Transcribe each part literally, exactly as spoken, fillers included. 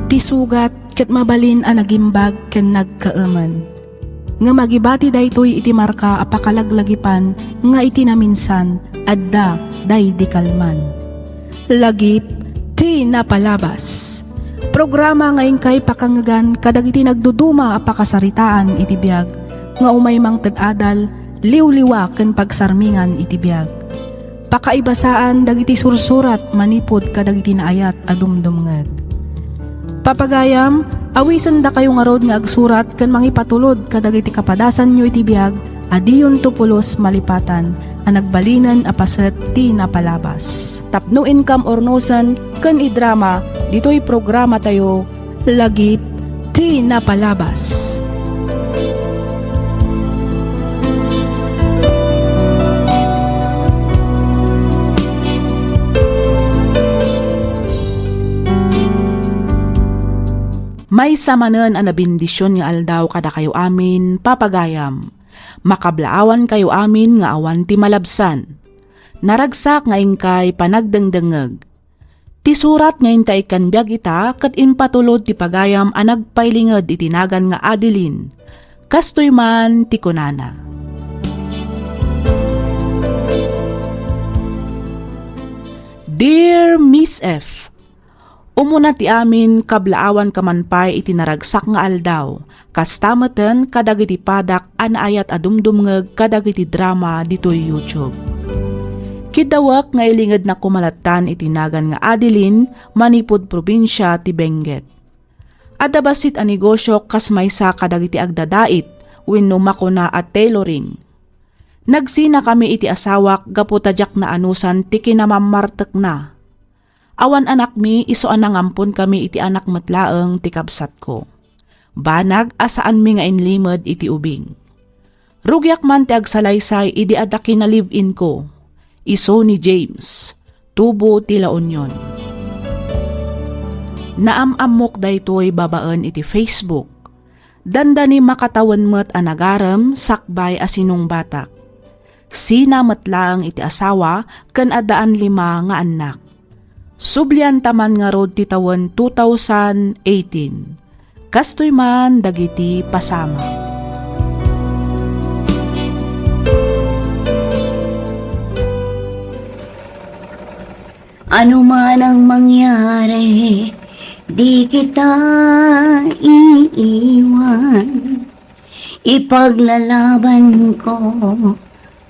Ti sugat ket mabalin a nagimbag ken nagkaemen. Ngem agibati daytoy iti marka a pakalaglagipan nga iti naminsan, adda daydi kalman. Lagip ti napalabas. Programa nga inkay pakangegan kadagiti nagduduma a pakasaritaan iti biag nga umay mangted adal, liwliwa ken pagsarmingan iti biag. Pakaibasaan dagiti sursurat manipud kadagiti naayat a dumdumngeg. Papagayam, awisendakayo ngarud nga agsurat ken mangipatulod kadagiti kapadasanyo iti biag a diyonto pulos malipatan a nagbalinen a paset ti napalabas. Tapno inkam urnosen ken idrama ditoy programatayo, Lagip ti Napalabas. Maysa manen a nabendision nga aldaw kadakayo amin, papagayam. Makablaawankayo amin nga awan ti malabsan. Naragsak nga inkay panagdengdengngeg. Ti surat nga intaykkan biag ita ket impatulod ti pagayam a nagpailinged iti nagan nga Adeline. Kastoy man ti kunana, Dear Miss F, Umuna ti amin, kablaawanka man pay iti naragsak nga aldaw, kasta meten kadagiti padak a naayat a dumdumngeg kadagiti drama ditoy YouTube. Kiddawek nga ilingednak koma lattan iti nagan nga Adeline manipud probinsia ti Benguet. Adda bassit a negosio kas maysa kadagiti agdadait wenno makuna a tailoring. Nagsinakami iti asawak gapu ta diak naanusan ti kinamammartekna. Awan anakmi, isu a nangamponkami iti anak met laeng ti kabsatko. Banag a saanmi nga inlimed iti ubing. Rugiak man ti agsalaysay idi adda kinalive-inko, isu ni James, tubo ti La Union. Naam-ammok daytoy babaen iti Facebook. Dandani makatawen met a nagarem sakbay a sinungbatak. Sina met laeng iti asawa ken addaan lima nga annak. Sublianta man ngarud ti tawen two thousand eighteen. Kastoy man dagiti pasamak. Ano man ang mangyari, di kita iiwan. Ipaglalaban ko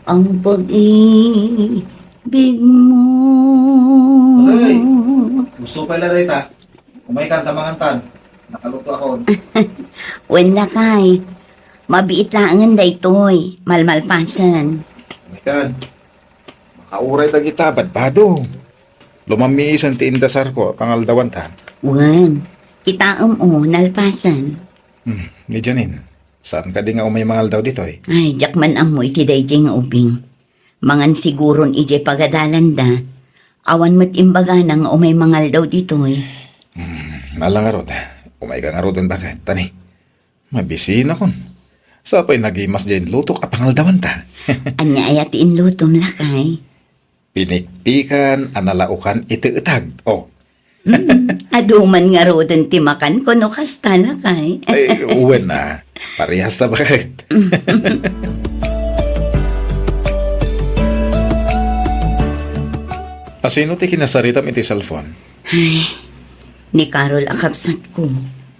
ang pag-ibig mo. Ay, gusto pala dayta. Umay ka, tamangan tan. Nakaluto ako. Wen, lakay. Mabiit laengen daytoy. Malmalpasen. Umay ka. Makauray dagita, badbado. Lumammiisan ti indasarko a pangaldawan ta. Wen, kitaem o, nalpasen. Hmm, ni Janine, saan kadi nga umay mangaldaw ditoy? Ay, diak man ammo iti daydiay nga ubing. Mangan siguron idiay pagadalanda. Awan met imbagana nga umay mangaldaw ditoy. Hmm, ala ngarud. Umay ka ngaruden baket, tani. Mabisinakon. Sapay nagimas diay inlutok a pangaldawanta. Ania aya ti inlutom, lakay? Pinikpikan a nalaokan iti etag. Oh. Hmm, adu man ngaruden ti makanko no kasta, lakay. Ay, wen a. Parehas ta baket. Asino ti kinasaritam iti cellphone? Ay, ni Carol a kabsatko.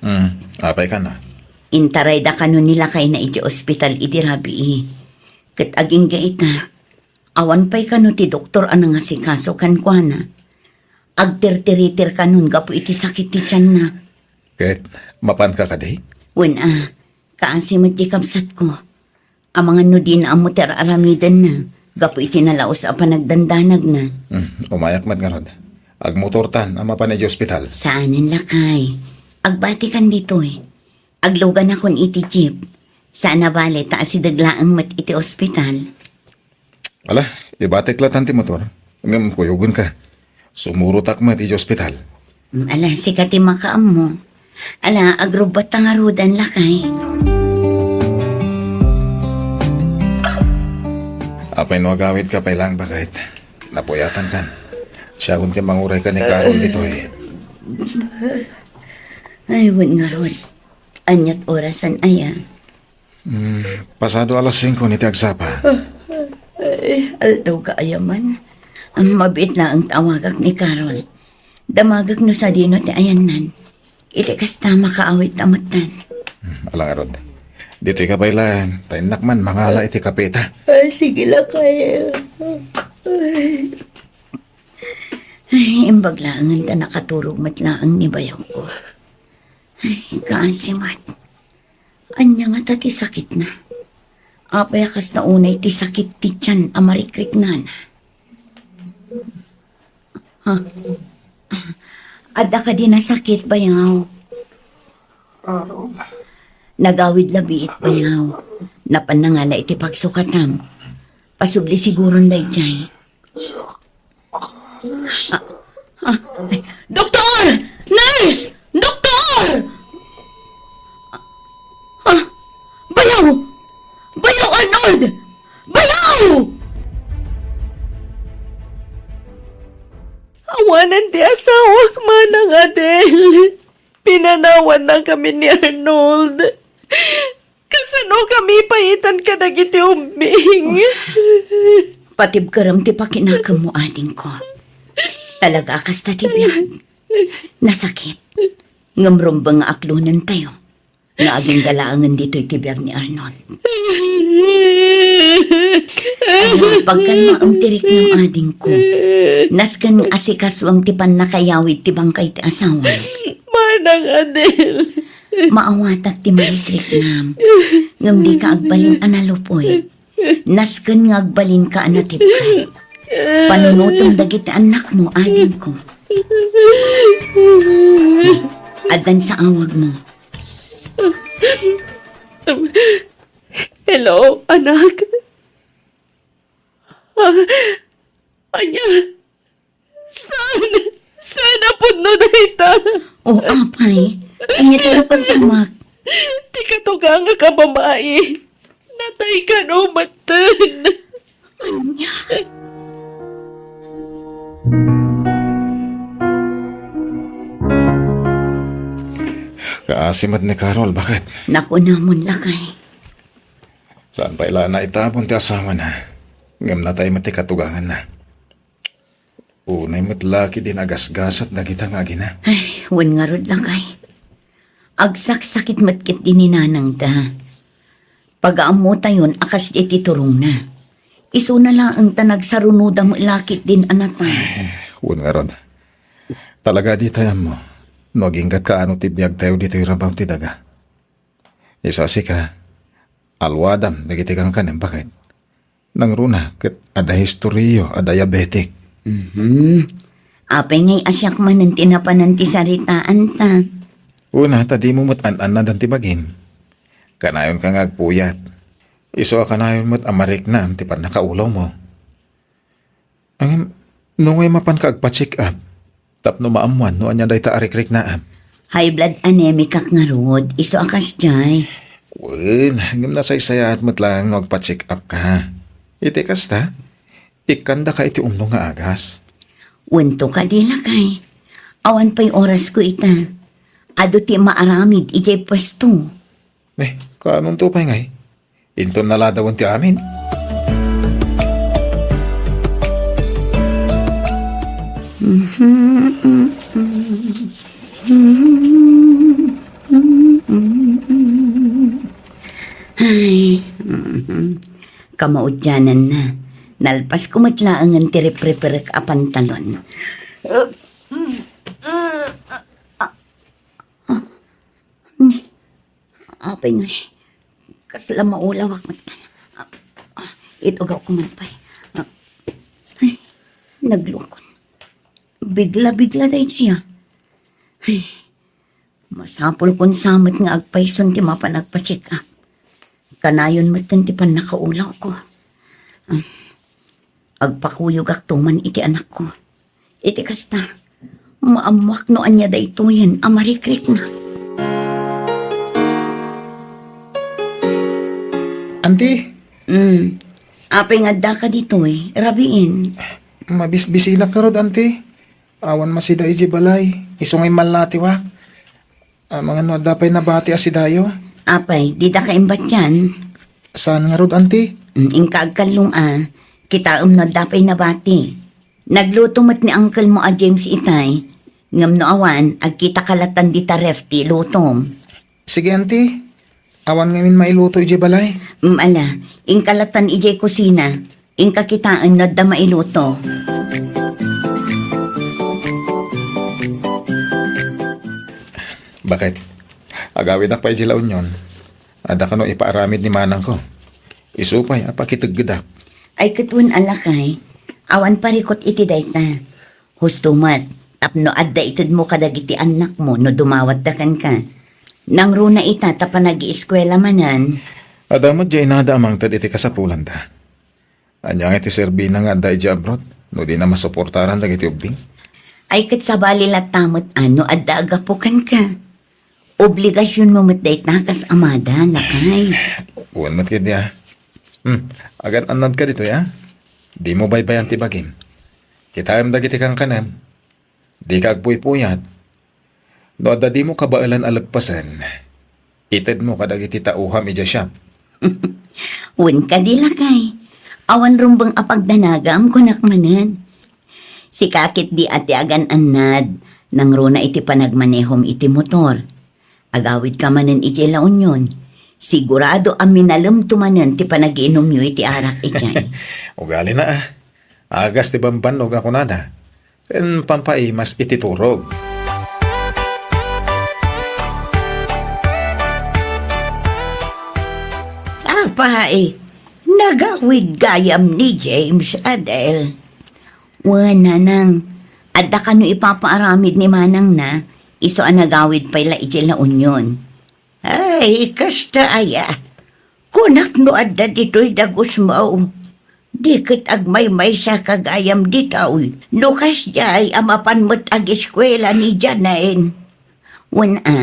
Hmm, apay kano? Intarayda kano ni lakayna iti ospital idi rabii. Ket agingga ita, awan pay kano ti doktor a nangasikaso kenkuana. Agtirtiritir kanon gapu iti sakit ti tianna. Ket mapanka kadi? Wen a, kaasi met ti kabsatko. Amangan no dina ammo ti ar-aramidenna gapu iti nalaus a panagdandanagna. Hmm, umayak met ngarud. Agmotortan a mapan iti ospital. Saanen, lakay. Agbatikan ditoy. Agluganakon iti jeep. Saan a bale ta asideg laeng met iti ospital. Ala, ibatek latan ti motor. Ngem kuyogenka. Sumurotak met iti ospital. Mm, ala, sika ti makaammo. Ala, agrubbatta ngaruden, lakay. Apay no agawidka pay laeng baket? Napuyatankan. Siakon ti manguray ken ni Carol ditoy. Ay, wen ngarud. Aniat orasan aya? Hmm, pasado alas singko iti agsapa. Ay, aldaw ka aya man. Mabiit laeng ta awagak ni Carol. Damagek no sadino ti ayannan. Iti kasta, makaawidta metten. Hmm, ala ngarud. Ditoy ka pay laeng, ta innak man mangala iti kapeta. Ay, sige lakay. Ay. Ay, imbag laengen ta nakaturog met laeng ni bayawko. Ay, kaasi met. Ania ngata ti sakitna? Apay a kasta unay ti sakit ti tian a marikriknana? Ha? Adda kadi nasakit, bayaw? Nagawid la biit, bayaw. Napan nangala iti pagsukatam. Pasubli siguron daydiay. Ah, ah, Doktor! Nurse! Doktor! Ah, bayaw! Bayaw, Arnold! Bayaw! Awanen ti asawak, Manang Adel. Pinanawannakami ni Arnold. Kasano kami paitan kadagiti ubbing? Patibkerem ti pakinakemmo, adingko. Talaga a kasta ti biag. Nasakit. Ngem rumbeng nga aklonentayo nga agingga laengen ditoy ti biag ni Arnold. Ania, pagkalmaem ti riknam, adingko. Nasken nga asikasuem ti pannakayawid ti bangkay ti asawam. Manang Adel. Maawatak ti marikriknam, ngem dika agbalin a nalupoy. Nasken nga agbalinka a natibker. Panunotem dagiti annakmo, adingko. Addan sa awagmo. Hello, anak. Ah, ania? Saan? Saan a pudno dayta? O, apay. Ania ti napasamak? Ti katugangak a babai. Natay kano metten. Ania? Kaasi met ni Carol, baket. Nakunamon, lakay. Saan pay la a naitabon ti asawana? Ngem natay met ti katuganganna. Unay met la ketdi nagasgasat dagita nga agina. Ay, wen ngarud, lakay. Agsaksakit met ketdi ni nanangda. Pagaammotayon a kasdiay ti turongna. Isuna laeng ta nagsarunoda met la ketdin a natay. Ay, wen ngarud. Talaga a ditay ammo no agingga't kaano ti biagtayo ditoy rabaw ti daga. Isu a sika, aluadam dagiti kankanem, baket. Nangruna ket adda historiayo a diabetic. Mhm. Apay ngay a siak manen ti napanan ti saritaanta? Una, ta dimo met an-annadan ti bagim. Kanayonka nga agpuyat. Isu a kanayon met a mariknam ti pannakaulawmo. Ngem, no ngay mapanka agpa-check-up, tapno maammuan no ania dayta a rikriknaam. High blood anemicak ngarud, isu a kasdiay. Wen, ngem nasaysayaat met laeng no agpa-check-up ka. Iti kasta, ikkandaka iti umno nga agas. Wen to kadi, lakay. Awan pay orasko ita. Adu ti maaramid iti puesto. Ne, kaanonto pay ngay? Inton naladawen ti amin. Ay, kamaudiananna. Nalpasko met laengen ti ripriperek a pantalon. Apay ngay, kasla maulawak met. Ah, ah, itugawko man pay. Ah, ay, naglukon. Bigla-bigla daydiay, ah. Ay, masapulkon sa met nga agpayson ti mapan agpa-check-up. Kanayon met ti pannakaulawko. Ah, agpakuyogakto man iti anakko. Iti kasta, maammuak no ania daytoyen a marikrikna. Anti? Hmm. Apay nga addaka ditoy, rabiin? Mabisbisinak ngarud, anti. Awan masida idiay balay. Isu nga immallatiwak. Amangan no adda pay nabati a sidayo. Apay, dida ka imbatian? Saan ngarud, anti? Mm, inka agkallong a. Kitaem no adda pay nabati. Nagluto met ni uncle mo a James itay. Ngem no awan, agkita ka latan dita ref ti ilutom. Sige, anti. Awan ngamin mailuto idiay balay. Mm, ala, inka latan idiay kusina. Inka kitaen no adda mailuto. Baket, agawidak pay idiay La Union. Adda kano ipaaramid ni manangko. Isu pay a pakiteggedak. Ay, ket wen a lakay, awan parikut iti dayta. Husto met, tapno adda itedmo kadagiti annakmo no dumawatta kenka. Nangruna ita ta panagieskuela manen. Adda met diay inada a mangted iti kasapulanda. Ania ngay ti serbina nga adda idiay abroad no dina masuportaran dagiti ubing? Ay, ket sabali latta met a no adda aggapu kenka. Obligasionmo met dayta kas amada, lakay. Wen met ketdi a. Hmm, agan-annadka ditoy a. Dimo baybayan ti bagim. Kitaem dagiti kankanem. Dika agpuypuyat. No adda dimo kabaelan a leppasen, itedmo kadagiti tauham idiay shop. Wen kadi, lakay. Awan rumbeng a pagdanagam, kunak manen. Sika ketdi a ti agan-annad, nangruna iti panagmanehom iti motor. Agawidka manen idiay La Union. Sigurado a minalemto manen ti panagiinumyo iti arak idiay. Ugalina a. Agas ti bambannog a kunada. Ken pampaimas iti turog. Apay, nagawid gayam ni James, Adel? Wen, nanang. Adda kano ipapaaramid ni manangna, isu a nagawid pay la idiay La Union. Ay, kasta aya. Kunak no adda ditoy dagusmo. Di ket agmaymaysa ka gayam ditoy. No kasdiay a mapan met ageskuela ni Janine. Wen a,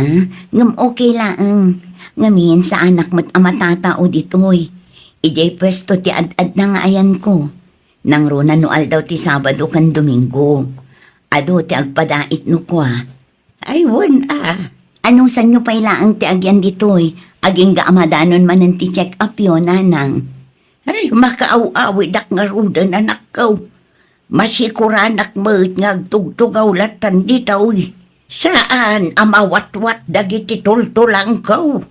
ngem okay laeng. Ngamin, saanak met a matatao ditoy. Idiay puesto ti ad-adda nga ayanko. Nangruna no aldaw ti Sabado ken Domingo. Adu ti agpadait no kua. Ay, wen a. Anusanyo pay laeng ti agyan ditoy? Agingga a madanon manen ti check-upyo, nanang. Ay, makaaw-awidak ngaruden, anakko. Masikuranak met nga agtugtugaw latan ditoy. Saan a mawatwat dagiti tultulangko.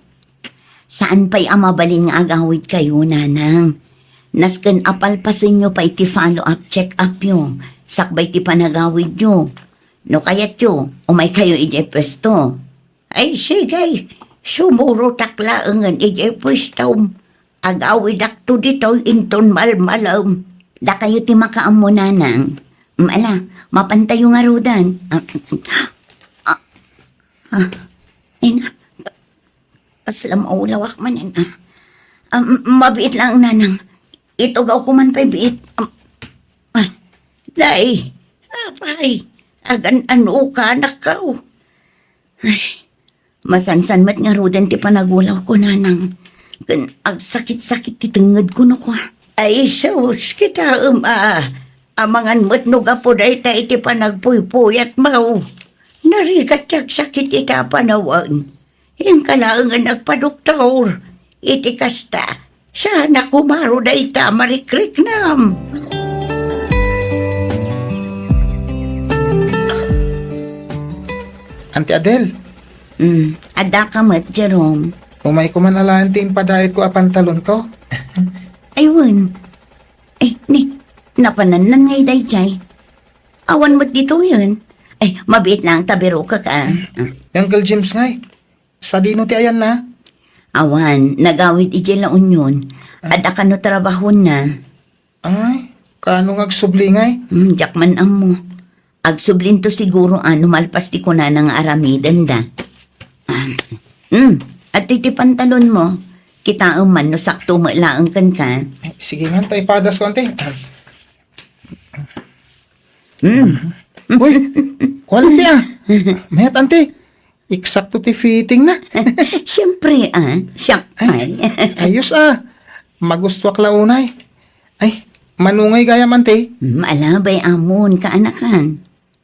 Saan pay a mabalin nga agawidkayo, nanang. Nasken a palpasenyo pay ti follow-up check-upyo, sakbay ti panagawidyo. No kayatyo, umaykayo idiay puesto. Ay, sige, sumurotak laengen idiay puestom. Agawidakto ditoy inton malmalem. Dakayo ti makaammo, nanang. Mm, ala, mapantayo ngaruden. Ah, ah, ah, ay na, kasla maulawak manen, ah. Ah, m-, mabiit lang, nanang. Itugawko man pay biit. Ah, ah. Day, apay, agan-ano ka, anakko? Ay, masansan met ngaruden ti panagulawko, nanang. Ken agsakit-sakit ti tengngedko no kua. Ay, sus, kitaem a. Amangan met no gapu dayta iti panagpuypuyatmo. Narigat ti agsakit ita a panawen. Inka laengen agpadoktor. Iti kasta, saan a kumaro dayta a marikriknam. Auntie Adel. Mm, adda ka met, Jerome. Umayko man alaen ti impadaitko a pantalonko. Ay, wen. Eh, ni, napanannan ngay dayjay. Awan met ditoyen. Eh, mabiit lang ta birokek, ah. Ni Uncle James ngay. Sadino ti ayanna? Awan, nagawid idiay La Union. Ah. Adda kano trabahona. Ay, kaano nga agsubli ngay? Hmm, diak man ammo. Agsublinto siguro, ah, no malpas ti kunana nga aramidenda. Ah, hmm, adtoy ti pantalonmo. Kitaem man no sakto met laeng kenka. Ay, sige man, ta ipadasko, ante. Hmm. Uy, quality, ah. Mayat, ante. Eksakto ti fittingna. Siyempre, ah. Siak pay. Ay, ayos, ah. Magustuak la unay. Ay, mano ngay gayam, ante? Hmm, ala, bay-amon, kaanakan.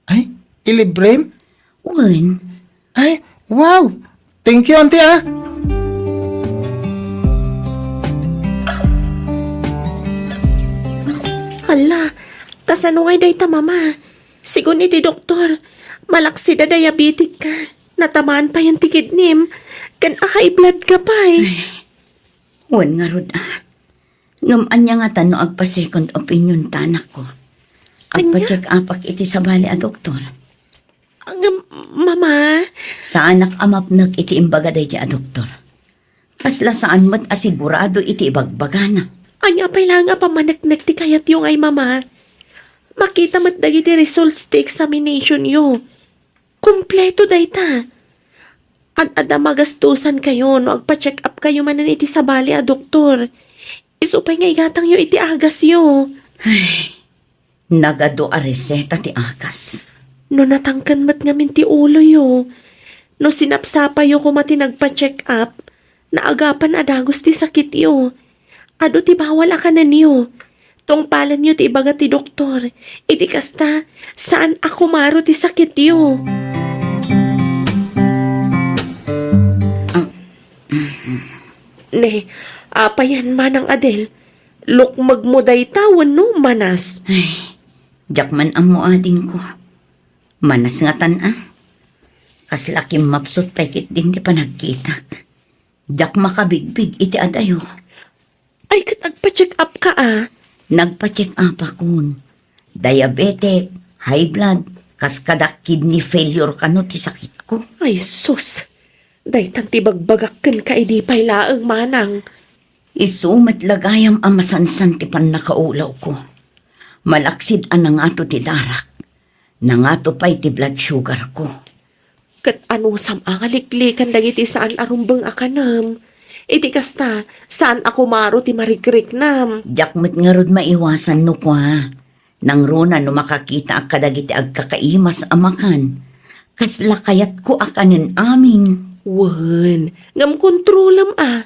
Ay, ilibrem? Wen. Ay, wow! Thank you, Auntie, ah! Hala, kasano ngay dayta, Mama? Sigun iti doktor, malaksid a diabetic ka. Natamaan payen ti kidnim, ken a high blood ka pay. Ay, wen ngarud, ah. Ngem ania ngata no agpa-second opinion ta, anakko? Ania? Agpa-check upak iti sabali a doktor. Ngem, Mama? Saanak a mapnek iti imbaga daydi a doktor. Kasla saan met a sigurado iti ibagbagana. Ania pay laeng a pammaneknek ti kayatyo ngay, Mama? Makita met dagiti results ti examination yo. Kompleto dayta. Ad-adda magastosan kayo no agpa-check up kayo manen iti sabali a doktor. Isu pay nga igatangyo iti agasyo. Ay, nagadu a reseta ti agas. No natangken met ngamin ti uloyo, no sinapsapayo koma ti nagpa-check up, naagapan a dagus ti sakityo. Adu ti bawal a kanenyo. Tungpalenyo ti ibaga ti doktor. Iti kasta, saan a kumaro ti sakityo. Ah. Ne, apayan, Manang Adel, lukmegmo dayta wenno manas? Ay, diak man ammo, adingko. Manas ngatan, a. Kasla kimmapsut pay ketdin ti panagkitak. Diak makabigbig iti adayo. Ay, ket agpa-check up ka, a? Nagpa-check up akon. Diabetic, high blood, kas kada kidney failure kano ti sakitko. Ay, sus! Daytan ti bagbagak kenka idi pay laeng, Manang. Isu met la gayam a masansan ti pannakaulawko. Malaksid a nangato ti darak. Nangato pay ti blood sugar ko. Ket anusam a nga liklikan dagiti saan a rumbeng a kanem? Iti kasta, saan a kumaro ti marikriknam? Diak met ngarud maiwasan no kua. Nangruna no makakitaak kadagiti agkakaimas a makan. Kasla kayatko a kanen amin. Wen, ngem kontrolam a.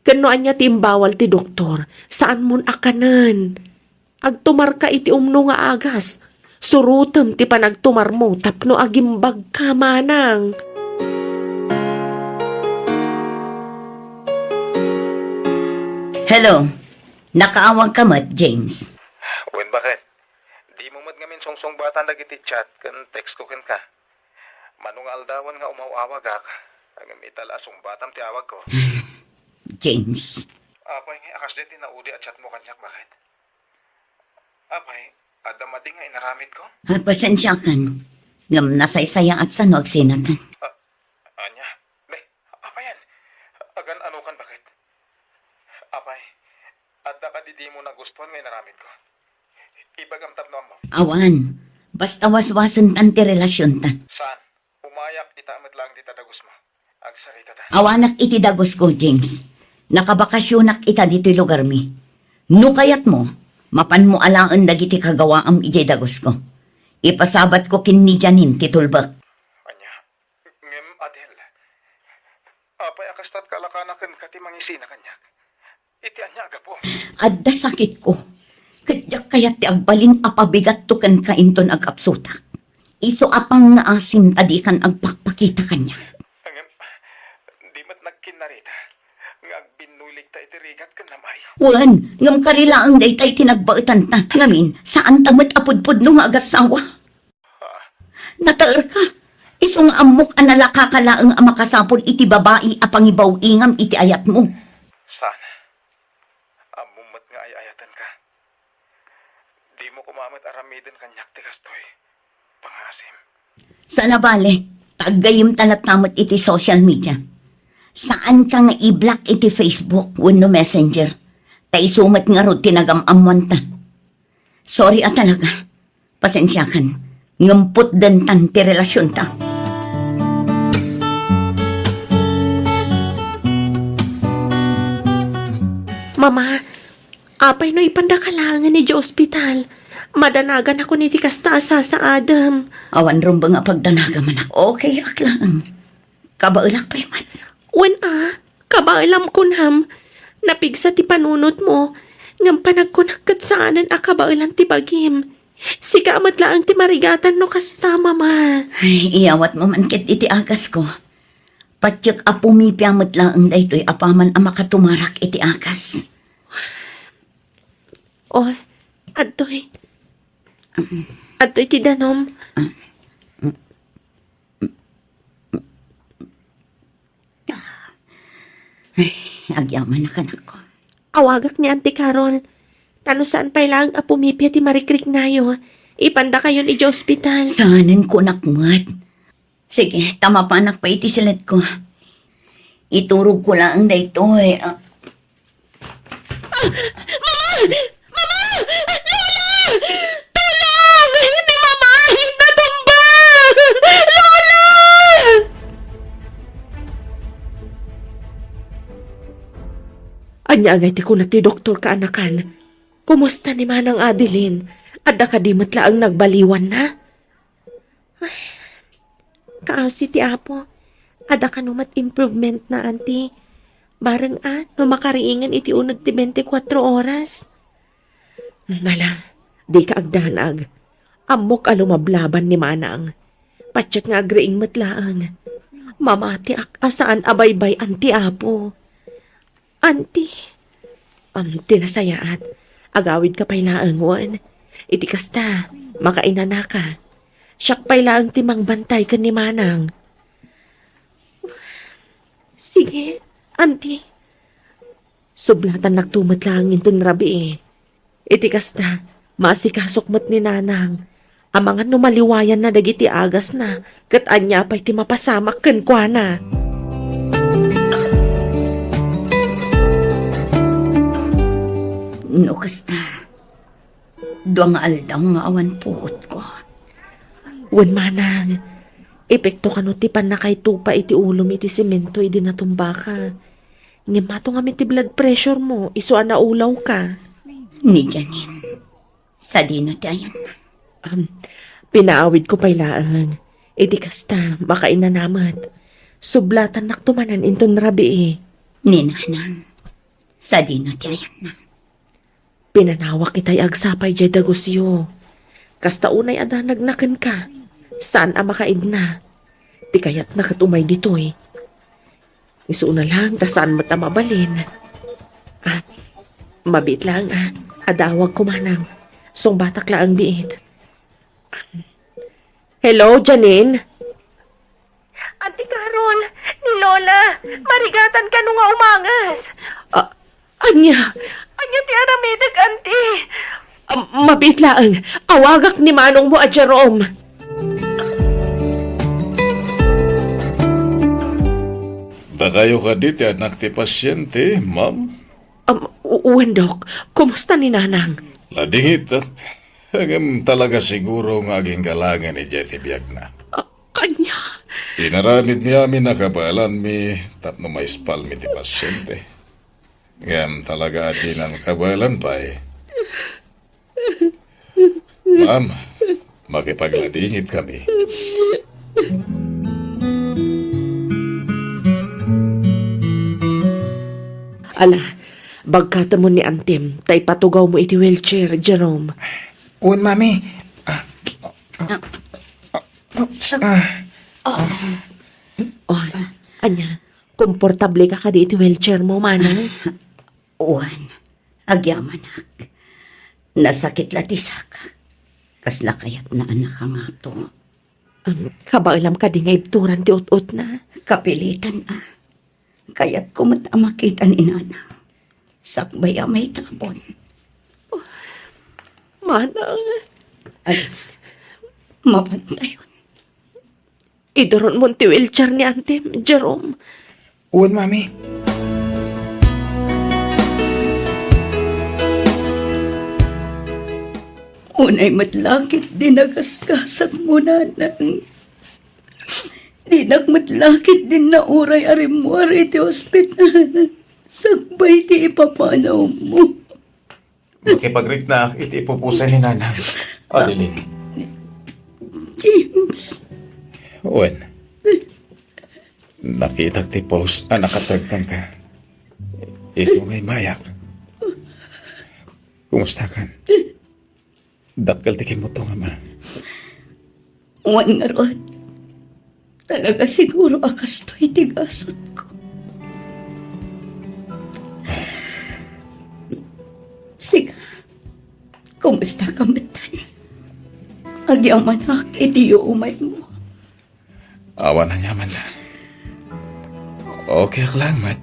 Ken no ania ti imbawal ti doktor, saanmon a kanen. Agtumarka iti umno nga agas. Surotem ti panagtumarmo tapno agimbagka, Manang. Hello. Nakaawagka met, James? Wen, baket? Dimo met ngamin sungsungbatan dagiti chat ken text ko kenka. Mano nga aldawen nga umaw-awagak, ngem ita la a sungbatam ti awagko. James. Apay nga a kasdi ti naudi a chatmo kaniak, baket? Apay, adda madi nga inaramidko? Ah, pasensiakan. Ngem nasaysayaat sano agsinatan. Ah, ania? Be, apayan? Agan-anokan, baket? Apay, adda kadi dimo nagustuan nga inaramidko? Ibagam tapno ammo. Awan. Basta waswasentan ti relasionta. Saan? Umayak ita met laeng dita dagusmo. Agsaritata. Awanak iti dagusko, James. Nakabakasionak ita ditoy lugarmi. No kayatmo, mapanmo alaen dagiti kagawaam idiay dagusko. Ipasabatko ken ni Janine ti tulbek. Ania? Ngem, Adel, apay a kastat kalakana kenka ti mangisina kaniak? Iti ania a gapu? Adda sakitko. Ket diak kayat ti agbalin a pabigatto kenka inton agkapsutak. Isu a pangngaasim ta dikan agpakpakita kaniak. Ngem, di met nagkinnarita nga agbinnuligta iti rigat ken namay. Wen, ngem kari laeng dayta iti nagbaetanta. Ngamin, saanta met a pudpudno nga agassawa. Nataerka. Isu nga ammok a nalakaka laeng a makasapul iti babai a pangibaw-ingam iti ayatmo. Saan? Ammom met nga ay-ayatenka. Dimo koma met aramiden kaniak ti kastoy. Pangngaasim. Saan a bale, ta aggayemta latta met iti social media. Saanka nga i-block iti Facebook wenno Messenger. Ta isu met ngarud ti nagam-ammoanta. Sorry a talaga. Pasensiakan. Ngem putdentan ti relasionta. Mama, apay no ipandaka laengen idiay ospital? Madanaganakon iti kasta a sasaadem. Awan rumbeng a pagdanagam, anak. Okay ak laeng. Kabaelak pay man. Wen a, kabaelam kunam. Napigsa ti panunotmo, ngem panagkunak ket saanen a kabaelan ti bagim. Sika met laeng ti marigatan no kasta, Mama. Ay, iyawatmo man ket iti agasko. Patiek a pumipia met laeng daytoy apaman a makatumarak iti agas. O, adtoy. Adtoy ti danum. Ay, agyamanak, anakko. Awagak ni Auntie Carol. Ta no saan pay laeng a pumipia ti marikriknayo, ipandakayon idiay ospital. Saanen kunak met. Sige, ta mapanak pay iti siletko. Iturogko laeng daytoy. Ah. Ah, Mama! Mama! Lola! Tulong! Ni Mama! Natumba! Lola! Ania ngay ti kuna ti doktor, kaanakan? Kumusta ni Manang Adeline? Adda kadi met laeng nagbaliwanna? Ay, kaasi ti Apo. Adda kano met improvement na, Auntie. Bareng a, no makariingen iti uneg ti twenty-four oras. Nala, dika agdanag. Ammok a lumablaban ni Manang. Patiek nga agriing met laeng. Mamatiak a saan a baybay-an ti Apo. Auntie. Am, ti nasayaat, agawidka pay laeng wen. Iti kasta, makainanaka. Siak pay laeng ti mangbantay ken ni Manang. Sige, Auntie. Sublatannakto met laeng inton rabii. Iti kasta, maasikasok met ni Nanang. Amangan no maliwayanna dagiti agasna, ket ania pay ti mapasamak kenkuana. No kasta, dua nga aldaw nga awan puotko. Wen, Manang, epekto kano ti pannakaytupa iti ulom iti semento idi natumbaka. Ngem mato ngamin ti blood pressure mo, isu a naulawka. Ni Janine, sadino ti ayanna? Um, pinaawidko pay laeng. Iti kasta, makainana met. Sublatannakto manen inton rabii. Ni Nanang, sadino ti ayanna? Pinanawak itay agsapay diay dagusyo. Kasta unay a danagna kenka, saan a makaidna. Ti kayatna ket umay ditoy. Isuna laeng ta saan met a mabalin. Ah, mabiit laeng, ah. Adawagko manang. Sungbatak laeng biit. Hello, Janine? Auntie Carol, ni Lola, marigatan kano nga umanges. Ah, ania? Ania ti aramidek, Auntie? Ah, mabiit laeng. Awagak ni manongmo a Jerome. Dakayo kadi ti anak ti pasyente, ma'am? Um, u-, wen, Dok. Kumusta ni Nanang? Nadingitak. Ngem talaga siguro nga aginggalangen idiay ti biagna. Ah, ania? Inaramidmi amin a kabaelanmi tapno maispalmi ti pasyente. Ngem talaga a dinan kabaelan pay. Ma'am, makipagladingit kami. Ala, bagkatemon ni Antim, ta ipatugawmo iti wheelchair, Jerome. Wen, Mami. Ah, ah, ah, ah. Oh, ania, komportable ka kadi iti wheelchair mo, manang? Wen, agyamanak. Nasakit la ti sakak. Kasla kayatna a nakangato. Am, kabaelam kadi nga ibturan ti ut-utna? Kapilitan a. Kayatko met a makita ni Nanang. Sakbay a maitabon. Manang. Ay, mapantayon. Iduronmon ti wheelchair ni Antim, Jerome. Wen, Mami. Unay met la ket di nagasgasatmo, Nanang. Dinak met la ket din nauray a rimmuar iti ospital. Sakbay ti ipapanawmo. Makipagriknaak iti ipupusan ni Nanang. Adeline. James. Wen. Nakitak ti post a nakatag kenka. Isu nga immayak. Kumustakan? Dakkel ti kimmutongam, a. Wen ngarud, talaga siguro a kastoy ti gasatko. Sika, kumusta ka metten? Agyamanak iti yuumaymo. Awan aniaman. Okay ak laeng met.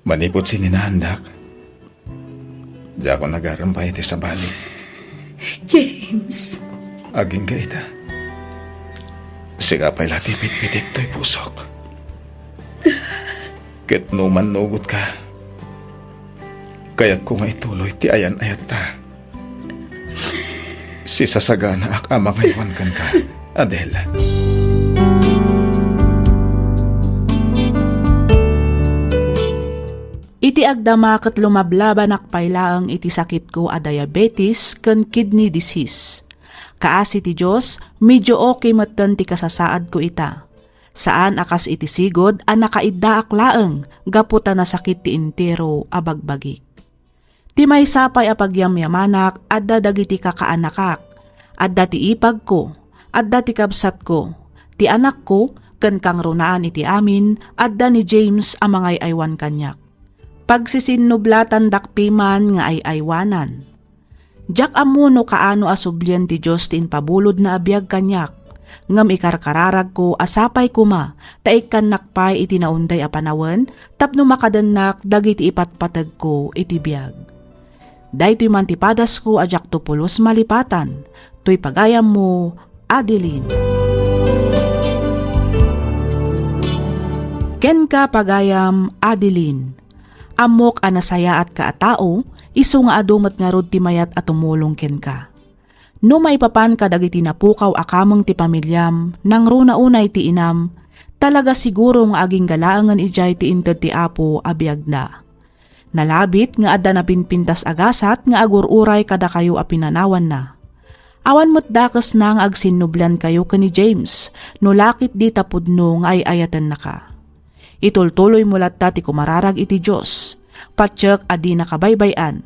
Manipud sininaandak, diak agarem pay iti sabali. James. Agingga ita. Sika pay la ti pitpitik toy pusok. Ket no mannugot ka, kayatko nga ituloy ti ayan-ayatta. Sisasaganaak a mangaywan kenka, Adel. Iti agdama ket lumablabanak pay laeng iti sakitko a diabetes ken kidney disease. Kaasi ti Dios, medyo okay metten ti kasasaadko ita. Saan a kas iti sigud a nakaiddaak laeng gapu ta nasakit ti entero a bagbagik. Ti maysa pay a pagyamyamanak, adda dagiti kakaanakak, adda ti ipagko, adda ti kabsatko, ti anakko, ken kangrunaan iti amin, adda ni James a mangay-aywan kaniak. Pagsisinnublatan dakpiman nga ay-aywanan. Diak ammo no kaano a sublien ti Dios ti impabulodna a biag kaniak, ngem ikarkararagko a sapay koma ta ikkannak pay iti naunday a panawen tapno makadennak dagiti ipatpategko iti biag. Daytoy man ti padasko a diakto pulos malipatan, toy pagayammo, Adeline. Kenka, pagayam, Adeline. Ammok a nasayaatka a tao, isu nga adu met ngarud ti mayat a tumulong kenka. No maipapan kadagiti napukaw a kameng ti pamiliam, nangruna unay ti inam, talaga siguro nga agingga laengen idiay ti inted ti Apo a biagda. Nalabit nga adda napinpintas a gasat nga agur-uray kadakayo a pinanawanna. Awan met dakesna nga agsinnubliankayo ken ni James no la ketdi ta pudno nga ay-ayatennaka. Itultuloymo latta ti kumararag iti Dios, patiek a dinaka baybay-an.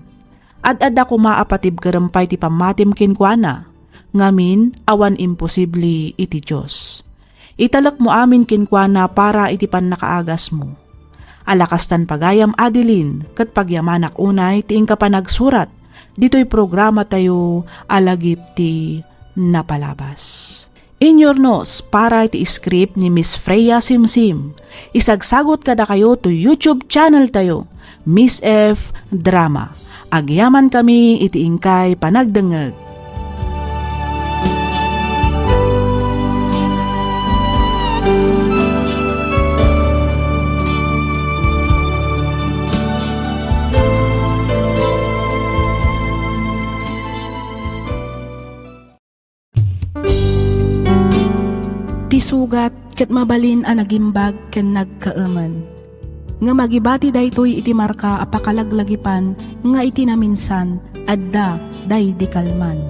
Ad-adda koma a patibkerem pay ti pammatim kenkuana, ngamin, awan imposible iti Dios. Italekmo amin kenkuana para iti pannakaagasmo. Ala kastan pagayam, Adeline, ket pagyamanak unay ti inka panagsurat ditoy programatayo a Lagip ti Napalabas. Inyurnos para iti script ni Miss Freya Simsim. Isagsagut kadakayo to YouTube channel tayo, Miss F Drama. Agyamankami iti inkay panagdengngeg. Ti sugat ket mabalin a nagimbag ken nagkaemen. Ngem agibati daytoy iti marka a pakalaglagipan nga iti naminsan adda daydi kalman.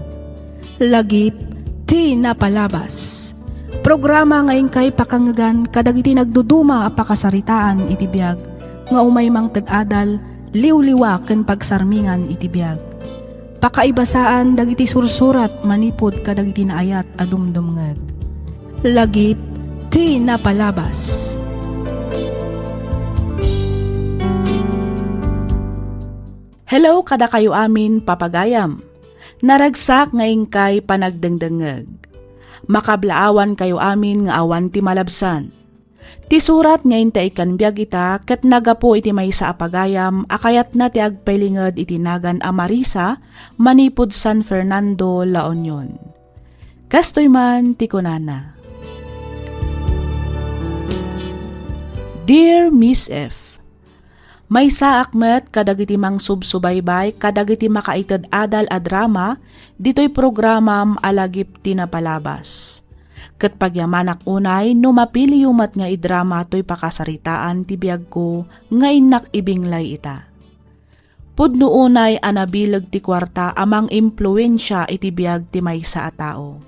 Lagip ti Napalabas. Programa nga inkay pakangngegan kadagiti nagduduma a pakasaritaan iti biag nga umay mangted adal, liwliwa ken pagsarmingan iti biag. Pakaibasaan dagiti sursurat manipud kadagiti naayat a dumdumngeg. Lagip ti Napalabas. Hello kadakayo amin, papagayam. Naragsak nga inkay panagdengdengngeg. Makablaawankayo amin nga awan ti malabsan. Ti surat nga inta ikkan biag ita ket naggapu iti maysa a pagayam a kayatna ti agpailinged iti nagan a Marisa manipud San Fernando, La Union. Kastoy man ti kunana, Dear Miss F, Maysaak met kadagiti mangsubsubaybay kadagiti makaited adal a drama ditoy programam a Lagip ti Napalabas. Ket pagyamanak unay no mapiliyo met nga idrama toy pakasaritaan ti biagko nga innak ibinglay ita. Pudno unay a nabileg ti kuarta a mangimpluensia iti biag ti maysa a tao.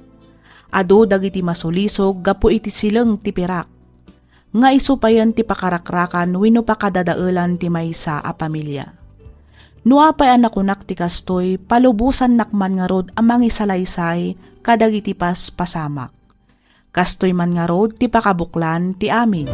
Adu dagiti masulisog gapu iti sileng ti pirak. nga isu payen ti pakarakrakan wenno pakadadaelan ti maysa a pamilia. No apay a nakunak ti kastoy, palubosannak man ngarud a mangisalaysay kadagiti paspasamak. Kastoy man ngarud ti pakabuklan ti amin.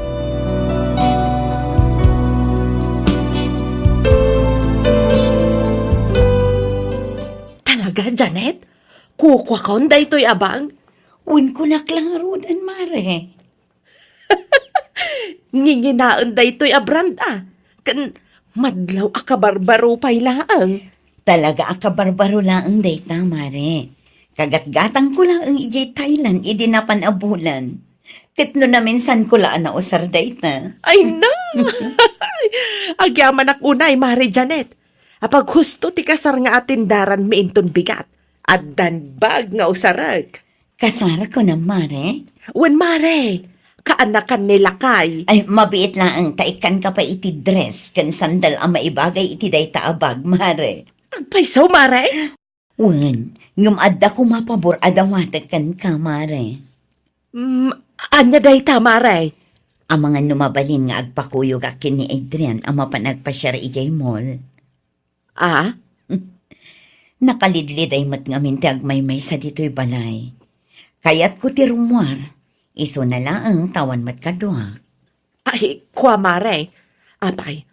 Talaga, Janet? Kukuakon daytoy a bag? Wen, kunak lang ngaruden, Mare. Nginginaen daytoy a brand, a. Ken madlaw a kabarbaro pay laeng. Talaga a kabarbaro laeng dayta, Mare. Kagatgatangko laeng idiay Thailand idi napan a bulan. Ket no naminsanko la a nausar dayta. Ay, na! Agyamanak unay, Mare Janet. Apaghusto ti kasar nga atindaranmi inton bigat. Addan bag nga usarek. Kasar, kunam, Mare? Wen, Mare. Kaanakan ni lakay. Ay, mabiit laeng ta ikkanka pay iti dress ken sandal a maibagay iti dayta a bag, Mare. Agpayso, Mare? Wen, ngem adda koma pabor a dawatek kenka, Mare. Mm, ania dayta, Mare? Amangan no mabalin nga agpakuyogak ken ni Adrian a mapan agpasiar idiay mall. A? Nakalidliday met ngamin ti agmaymaysa ditoy balay. Kayatko ti rummuar, isuna laeng ta awan met kaduak. Ay, kua, Mare. Apay,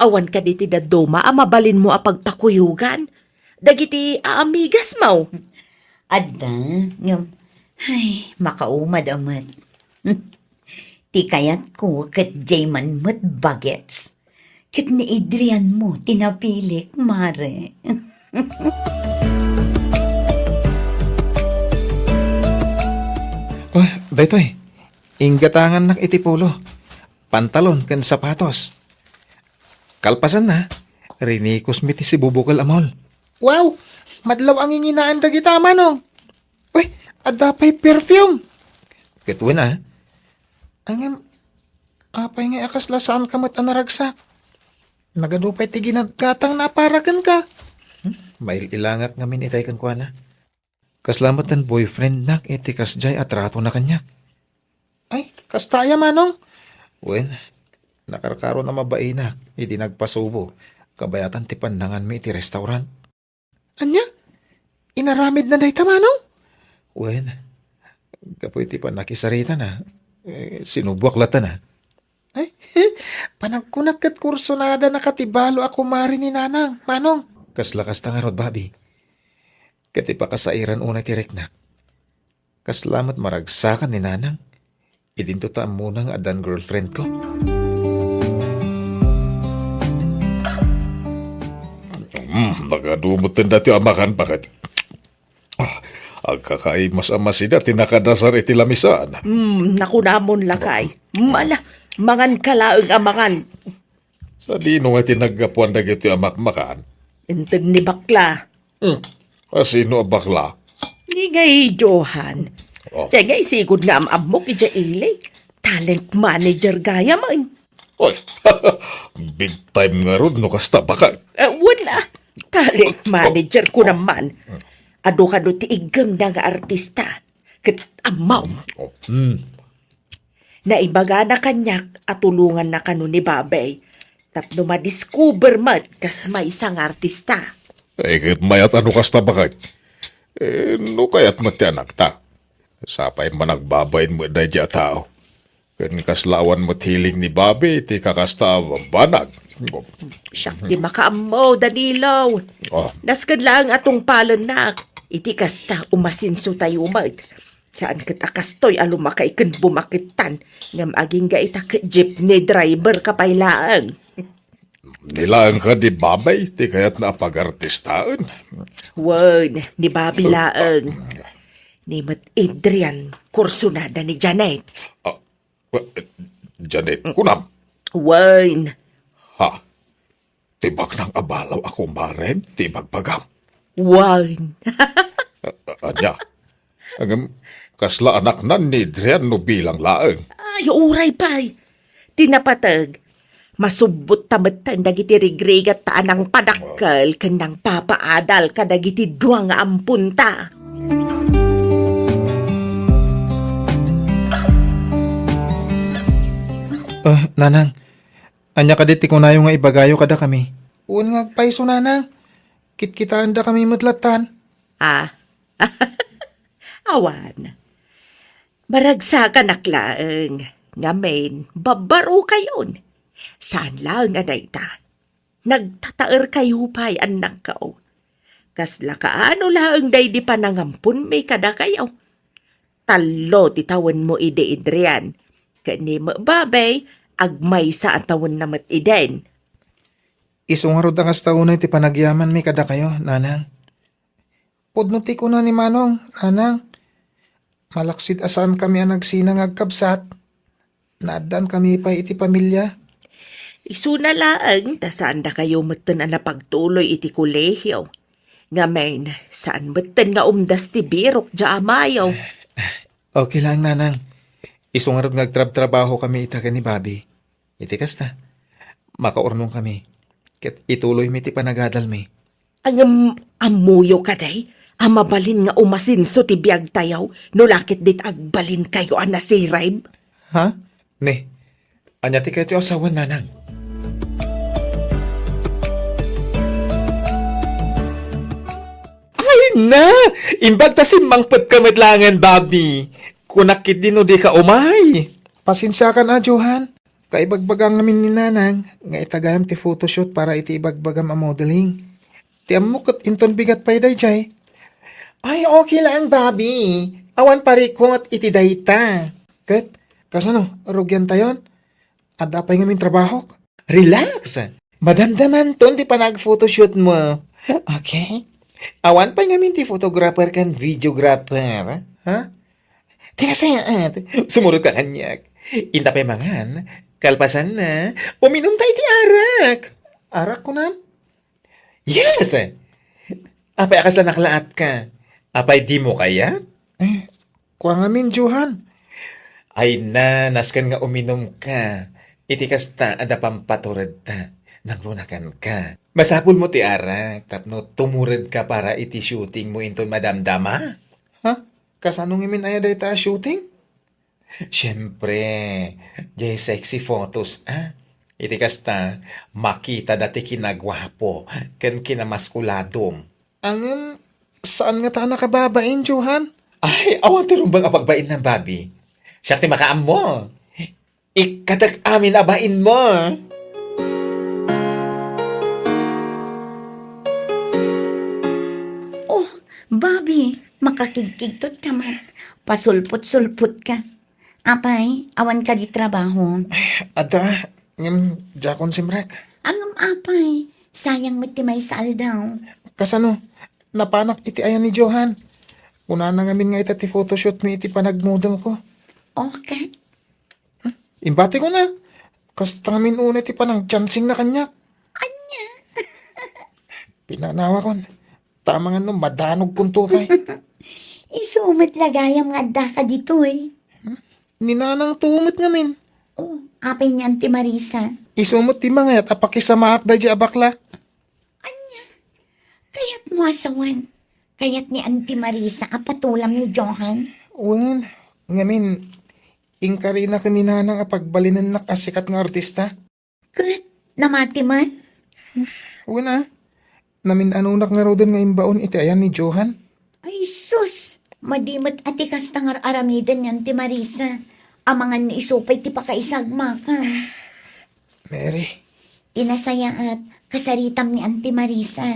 awan kadi ti dadduma a mabalinmo a pagpakuyogan dagiti aamigasmo? Adda, ngem, ay, makaumad a met. Ti kayatko ket diay man met bagets. Ket ni Adrian mo ti napilik, Mare. Oh, daytoy. Inggatangannak iti polo, pantalon ken sapatos. Kalpasanna, rinikosmi ti sibubukel a mall. Wow! Madlaw a nginginaen dagita, Manong. Uy, adda pay perfume. Ket wen a. Ngem, apay ngay a kasla saanka met a naragsak? Nagadu pay ti ginatgatang na para kenka. Hmm? Mail-ilangak ngamin itay kenkuana. Kasla met ti boyfriendnak iti kasdiay a tratona kaniak. Ay, kasta aya, Manong? Wen, nakarkaron a mabainak idi nagpasubo, kabayatan ti pannanganmi iti restaurant. Ania? Inaramidna dayta, Manong? Wen, gapu iti pannakisaritana, eh, sinuboak lattan a. Ay, panagkunak ket kursunada na ka ti balo a kumare ni Nanang, Manong. Kasla kasta ngarud, Bobby. Ket ipakasairan unay ti riknak. Kasla met maragsakan ni Nanang. Idinto ta ammona nga addan girlfriend ko. Hmm, nagadu met ti amakan, baket. Ah, agkakaimas a masida ti nakadasar iti lamisan. Hmm, nakunamon lakay. Hmm, ala, mangan ka laeng a mangan. Sadino nga ti naggapuan dagiti a makmakan? Inted ni bakla. Hmm. A sino a bakla? Ni ngay Johan. Oh. Diay ngay sigud nga am-ammok idiay ili. Talent manager gayam. Oy, big time ngarud no kasta, baket. Eh, wala. Talent manager ko naman. Adu kano ti iggemna nga artista. Ket ammom. Oh, hmm. Naibagana kaniak a tulonganna kano ni Babay tapno madiscover met kas maysa nga artista. Ay, ket mayat a no kasta, baket. Eh, no kayat met ti anakta. Sapay managbabain met daydi a tao. Ken kasla awan met hiling ni Babay ti kakasta a banag. Siak ti makaammo, Danilo. Ah. Nasked laeng a tungpalennak. Iti kasta, umasenso tayo met. Saan ket a kastoy a lumakay ken bumakettan, ngem agingga ita ket jeepney driver ka pay laeng. Ni laeng kadi Babay ti kayatna a pagartistaen? Wen, ni Babay laeng. Ni met Adrian, kursunada ni Janet. Ah, eh, Janet, kunam? Wen. Ha? Ti baknang a balo a kumarem ti ibagbagam? Wen. A-, a-, ania? Ngem, kasla anaknan ni Adrian no bilang laeng? Ay, uray pay. Ti napateg, masubbot ta metten dagiti rigrigat ta a nangpadakkel ken nangpapaadal kadagiti dua nga amponta. Ah, Nanang, ania kadi ti kunayo nga ibagayo kadakami? Wen nga agpayso, nanang. Kitkitaendakami met lattan. Ah. Awan. Maragsakanak laeng. Ngamin, babbarokayon. Saan laeng a dayta. Nagtataerkayo pay, annakko. Kasla kaano laeng daydi panangamponmi kadakayo. Tallo ti tawenmo idi, Adrian. Ken ni Babi, agmaysa a tawenna met idin. Isu ngarud a kasta unay ti panagyamanmi kadakayo, nanang. Pudno ti kuna ni Manong, nanang. Malaksid a saankami a nagsina nga agkabsat, naaddaankami pay iti pamilia. Isuna laeng ta saandakayo metten a napagtuloy iti kolehio. Ngamin, saan metten nga umdas ti birok diay amayo. Okay lang, nanang. Isu ngarud nga agtrabtrabahokami ita ken ni Bobby. Iti kasta, makaurnongkami, ket ituloymi ti panagadalmi. Ngem ammoyo kadi a mabalin nga umasenso ti biagtayo no la ket dita agbalinkayo a nasirib? Ha? Ne, ania ti kayatyo a sawen, nanang? Ay na! Imbag ta simmangpetka met laengen, Bobby. Kunak ketdi no dika umay. Pasensiakan a, Johan. Kaibagbagam ngamin ni nanang nga itagayam ti photoshoot para iti ibagbagam a modeling. Ti ammok ket inton bigat pay daydiay. Ay, okay laeng, Bobby. Awan parikot iti dayta. Ket, kasano, rugiantayon? Adda pay ngamin trabahok? Relax! Madamdamanton ti panag-photoshoot mo. Okay? Awan pay ngamin ti photographer ken videographer. Ha? Ti nasayaat, sumurot ka kaniak. Inta pay mangan, kalpasanna, uminumta iti arak. Arak, kunam? Yes! Apay a kasla naklaatka? Apay dimo kayat? Eh, kua ngamin, Johan. Ay na, nasken nga uminumka. Iti kasta, adda pampaturedta. Nangrunakanka. Masapulmo ti arak tapno tumuredka para iti shootingmo inton madamdama. Ha? Kasano ngamin aya dayta a shooting? Siempre, jay sexy photos, a. Iti kasta, makita dati kinaguapo ken kinamaskuladom. Ngem, saan ngata a nakababain, Johan? Ay, awan ti rumbeng a pagbainna, Bobby. Siak ti makaammo. Ikkatek amin a bainmo. Oh, Bobby, makakigkigtot ka man. Pasulpot-sulpot ka. Apay, awan kadi trabaho? Adda, ngem diakon simrek. Ngem apay, sayang met ti maysa aldaw. Kasano? Napanak iti ayan ni Johan. Kunana ngamin nga ita ti photoshoot mi iti panagmodel ko. Okay. Hmm? Imbati ko na. Kasta ngamin unay ti panangchancing na kaniak. Ania? Pinanawakon. Tamangan no madanogkon to pay. Isu met la gayam nga addaka ditoy. Hmm? Ni nanang to met ngamin. Oh, apay ni Auntie Marisa? Isu met ti mangayat a pakisamaak daydiay a bakla. Ania? Kayatmo a sawen? Kayat ni Auntie Marisa a patulam ni Johan? Wen, ngamin, inkarina ken ni nanang a pagbalinennak a sikat nga artista. Ket namati met? Wen a, namin-anonak ngaruden nga imbaon iti ayan ni Johan. Ay sus! Madi met a ti kasta nga ar-aramiden ni Auntie Marisa. Amangan no isu pay ti pakaisagmakam. Mary. Ti nasayaat, kasaritam ni Auntie Marisa.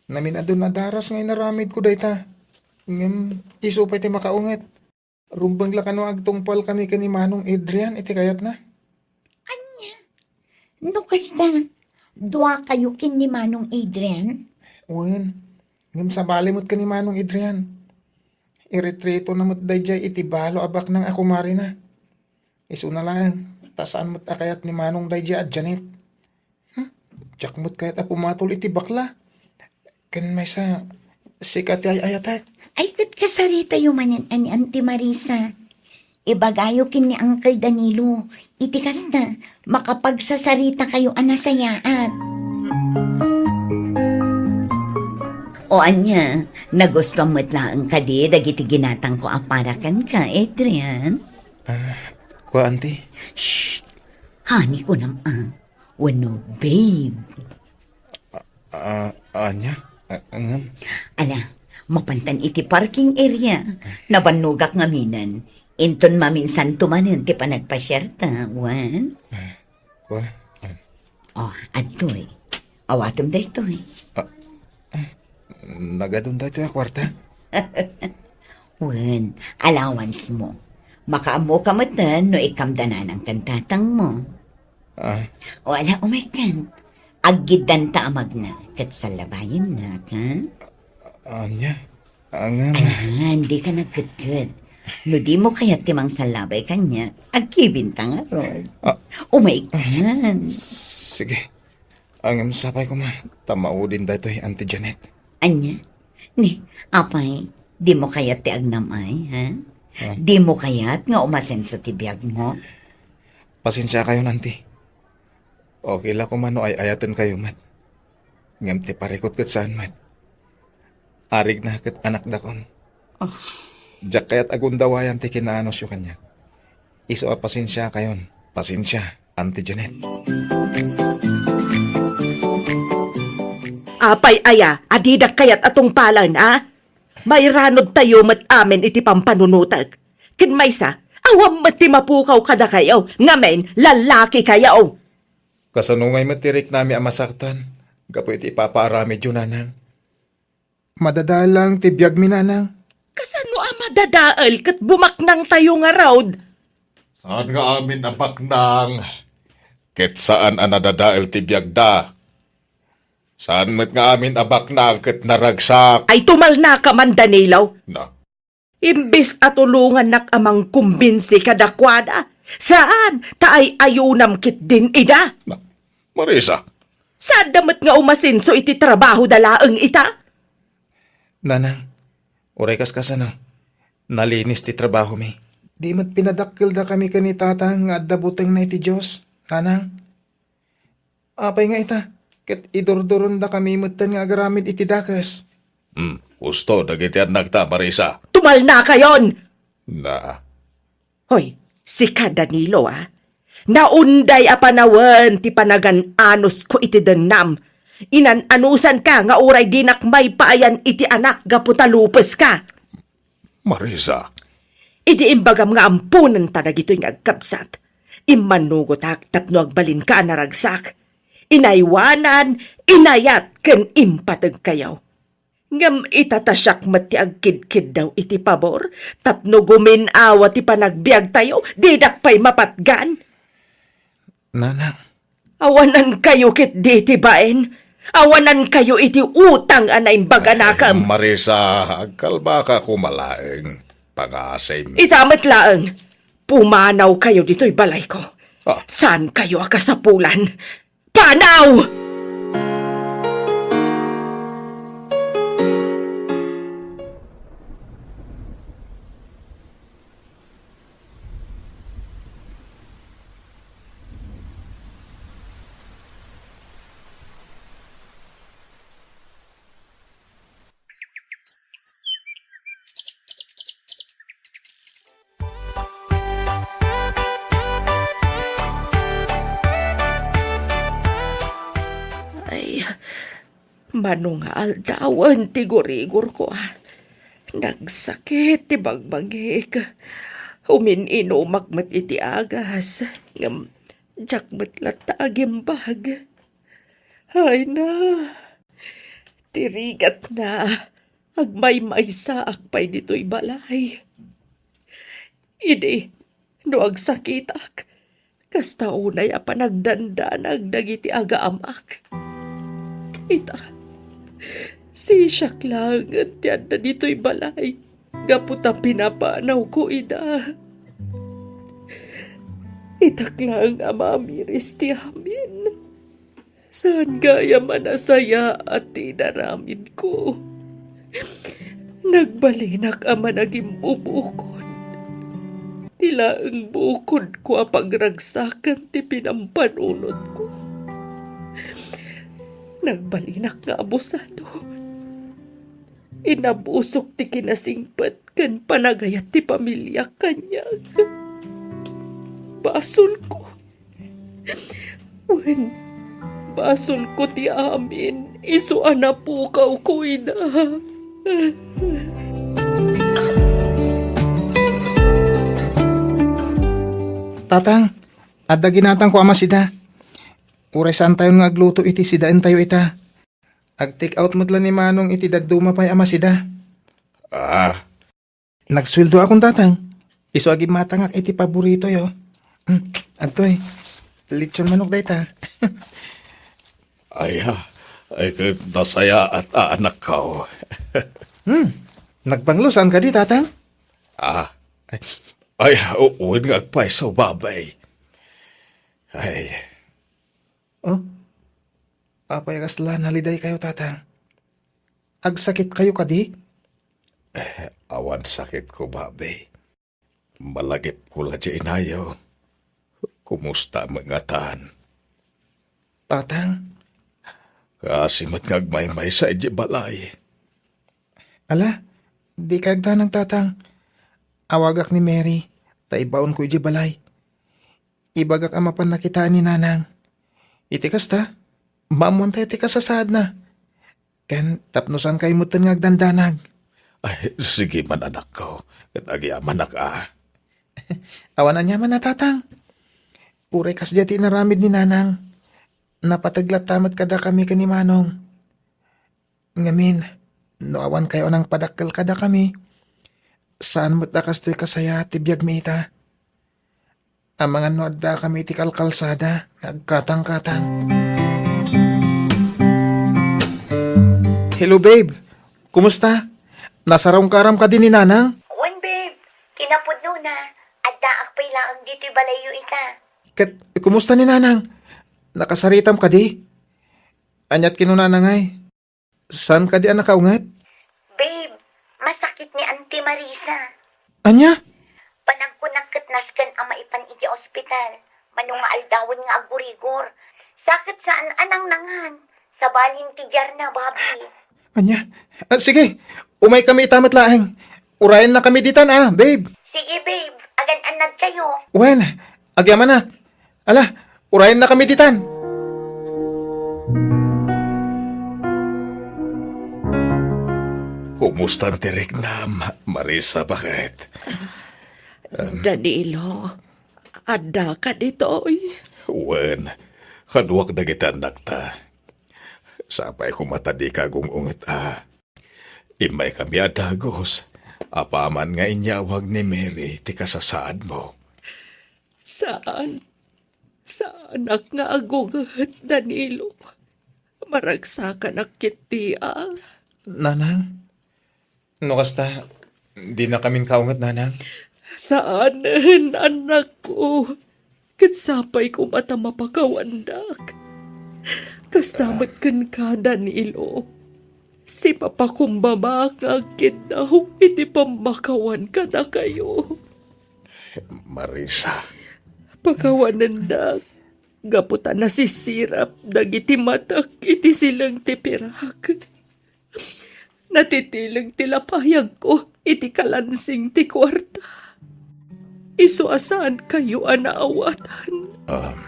Namin-adun a daras nga inaramidko dayta. Ngem isu pay ti makaunget. Rumbeng la kano agtungpalkami ken ni Manong Adrian iti kayatna. Ania? No kasta, duakayo ken ni Manong Adrian? Wen, ngem sabali met ken ni Manong Adrian. Iretretona met daydiay iti balo a baknang a kumarina. Isuna laeng, ta saan met a kayat ni Manong daydiay a Janet. Hmm? Diak met kayat a pumatol iti bakla. Ken maysa, sika ti ay-ayatek. Ay, ket kasaritayo manen a ni Auntie Marisa. Ibagayo ken ni Uncle Danilo. Iti kasta, makapagsasaritakayo a nasayaat. O ania, nagustuam met laeng kadi dagiti ginatangko a para kenka, Adrian? Ah, kua, Auntie? Shh! Honey, kunam a. Wenno babe. Ah, ania? Ah, ngem? Ala, mapantan iti parking area. Nabannogak ngaminen. Inton maminsanto manen ti panagpasiarta, wen? Ah, kua? Ah. Oh, adtoy. Awatem daytoy. Ah, ah, nagadun daytoy a kuarta? Wen, allowance mo. Makaammoka metten no ikkamda nanang ken tatangmo. Ah. O ala, umaykan. Aggiddanta a magna, ket sallabayennak, ha? Ania? Angam. Ayan, dika nagkedked. No dimo kayat ti mangsallabay kaniak, agkibinta ngarud. Ah. Umaykan. Sige. Angam sapay koma, ta maudin daytoy, Auntie Janet. Ania? Ni, apay, dimo kayat ti agnam-ay, ha? Ah. Dimo kayat nga umasenso ti biagmo? Pasensiakayon, Auntie. Okay la koma no ay-ayatenkayo met. Ngem ti parikut ket saan met. Arigna ket anakdakon. Ah. Diak kayat a gundawayan ti kinaanusyo kaniak. Isu a pasensiakayon. Pasensia, Auntie Janet. Apay aya a didak kayat a tungpalen, a? Mairanudtayo met amin iti pampanunotek. Ken maysa, awan met ti mapukaw kadakayo, ngamin, lallakikayo. Kasano ngay met ti riknami a masaktan gapu iti ipapaaramidyo, nanang? Madadael lang ti biagmi, nanang. Kasano a madadael ket bumaknangtayo ngarud? Saan nga amin a baknang, ket saan a nadadael ti biagda. Saan met nga amin a baknang ket naragsak. Ay, tumalnaka man, Danilo. Na. Imbes a tulongannak a mangkumbinsi kadakuada, saan, ta ay-ayunam ketdin ida. Na, Marisa. Saanda met nga umasenso iti trabahoda laeng ita. Nanang, uray kaskasano, nalinis ti trabahomi. Di met pinadakkeldakami ken ni Tatang nga adda butengna iti Dios, nanang. Apay nga ita, ket idurdurondakami metten nga agaramid iti dakes. Hmm, husto dagiti annakta, Marisa. Tumalnakayon! Na. Hoy, sika, Danilo, a. Naunday a panawen ti panagan-anusko iti dennam. Inan-anusanka nga uray dinak maipaayan iti anak gapu ta lupeska. Marisa. Idi imbagam nga amponenta dagitoy nga agkabsat, immanugotak tapno agbalinka a naragsak. Inaywanan, inayat, ken impategkayo. Ngem ita ta siak met ti agkidkiddaw iti pabor, tapno gumin-awa ti panagbiagtayo, didak pay mapatgan. Nanang. Awanankayo ketdi iti bain. Awanankayo iti utang a naimbaganakem. Ay, Marisa, agkalmaka koma laeng. Pangasim. Ita met laeng. Pumanawkayo ditoy balayko. Ah. Saankayo a kasapulan. Panaw! Ay, mano nga aldawen ti gurigurko, a. Nagsakit ti bagbagik. Umin-inumak met iti agas, ngem diak met latta agimbag. Ay na, ti rigatna, agmaymaysaak pay ditoy balay. Idi, no agsakitak, kasta unay a panagdandanag dagiti agaamak. Ita, sisiak laengen ti adda ditoy balay, gapu ta pinapanawko ida. Itak laeng a mamiris ti amin. Saan gayam a nasayaat ti inaramidko. Nagbalinak a managimbubukod. Ti laeng bukodko a pagragsakan ti pinampanunotko. Nagbalinak nga abusado. Inabusok ti kinasingpet ken panagayat ti pamiliak kaniak. Basolko. Wen, basolko ti amin, Isu a napukawko ida. Tatang, adda ginatangko a masida. Uray saantayon nga agluto iti sidaentayo ita. Ag-take out met la ni Manong iti dadduma pay a masida. Ah, Nagsueldo akon, Tatang. Isu a gimmatangak iti paboritoyo. Hmm, adtoy. Lechon manok dayta. Ay, ah, ay, ket nasayaat a anakko. Hmm, nagbanglo, saan kadi, Tatang? Ah, ay, ay, u-, wen nga agpayso, babay. Ay. Oh, apay kasla nalidaykayo, Tatang? Agsakitkayo kadi? Eh, awan sakitko, babi. Malagipko la diay inayo. Kumusta met ngatan? Tatang? Kaasi met nga agmaymaysa idiay balay. Ala, dika agdanag, Tatang. Awagak ni Mary, ta ibaonko idiay balay. Ibagak a mapan nakitaan ni Nanang. Iti kasta, maammoantayo ti kasasaadna. Ken tapno saankayo metten nga agdandanag. Ay, sige man, anakko, ket agyamanak a. Awan aniaman a, Tatang. Uray kasdiay ti inaramid ni Nanang. Napateg latta met kadakami ken ni Manong. Ngamin, no awankayo a nangpadakkel kadakami, saan met a kastoy kasayaat ti biagmi ita. Amangan no addakami iti kalkalsada nga agkatangkatang. Hello, babe. Kumusta? Nasarungkaram kadi ni Nanang? Wen, babe. Kinapudnona, addaak pay laeng ditoy balayyo ita. Ket kumusta ni Nanang? Nakasaritam kadi? Ania't kinunana ngay? Saan kadi a nakaunget? Babe, masakit ni Auntie Marisa. Ania? Panagkunak ket nasken a maipan iti ospital. Mano nga aldawen nga agurigor. Sa ket saan a nangnangan. Sabalin ti diarna, babi. Ania? Ah, sige, umaykami ita met laeng. Urayennakami ditan, a, babe. Sige, babe. Agan-annadkayo. Wen, agyamanak. Ala, urayennakami ditan. Kumusta ti riknam, Marisa, baket? Danilo, addaka ditoy? Wen, kaduak dagiti annakta. Sapay koma ta dika agung-unget a. Immaykami a dagus, apaman nga inyawag ni Mary ti kasasaadmo. Saan. Saanak nga agunget, Danilo. Maragsakanak ketdi a. Nanang? No kasta, dinakamin kaunget, Nanang? Saanen, anakko. Ket sapay koma ta mapakawandak. Kasta met kenka, Danilo. Sipapakumbabak nga agkiddaw iti pammakawan kadakayo. Marisa. Pakawanendak gapu ta nasisirap dagiti matek iti sileng ti pirak. Natitileg ti lapayagko iti kalansing ti kuarta. Isu a saankayo a naawatan. Um.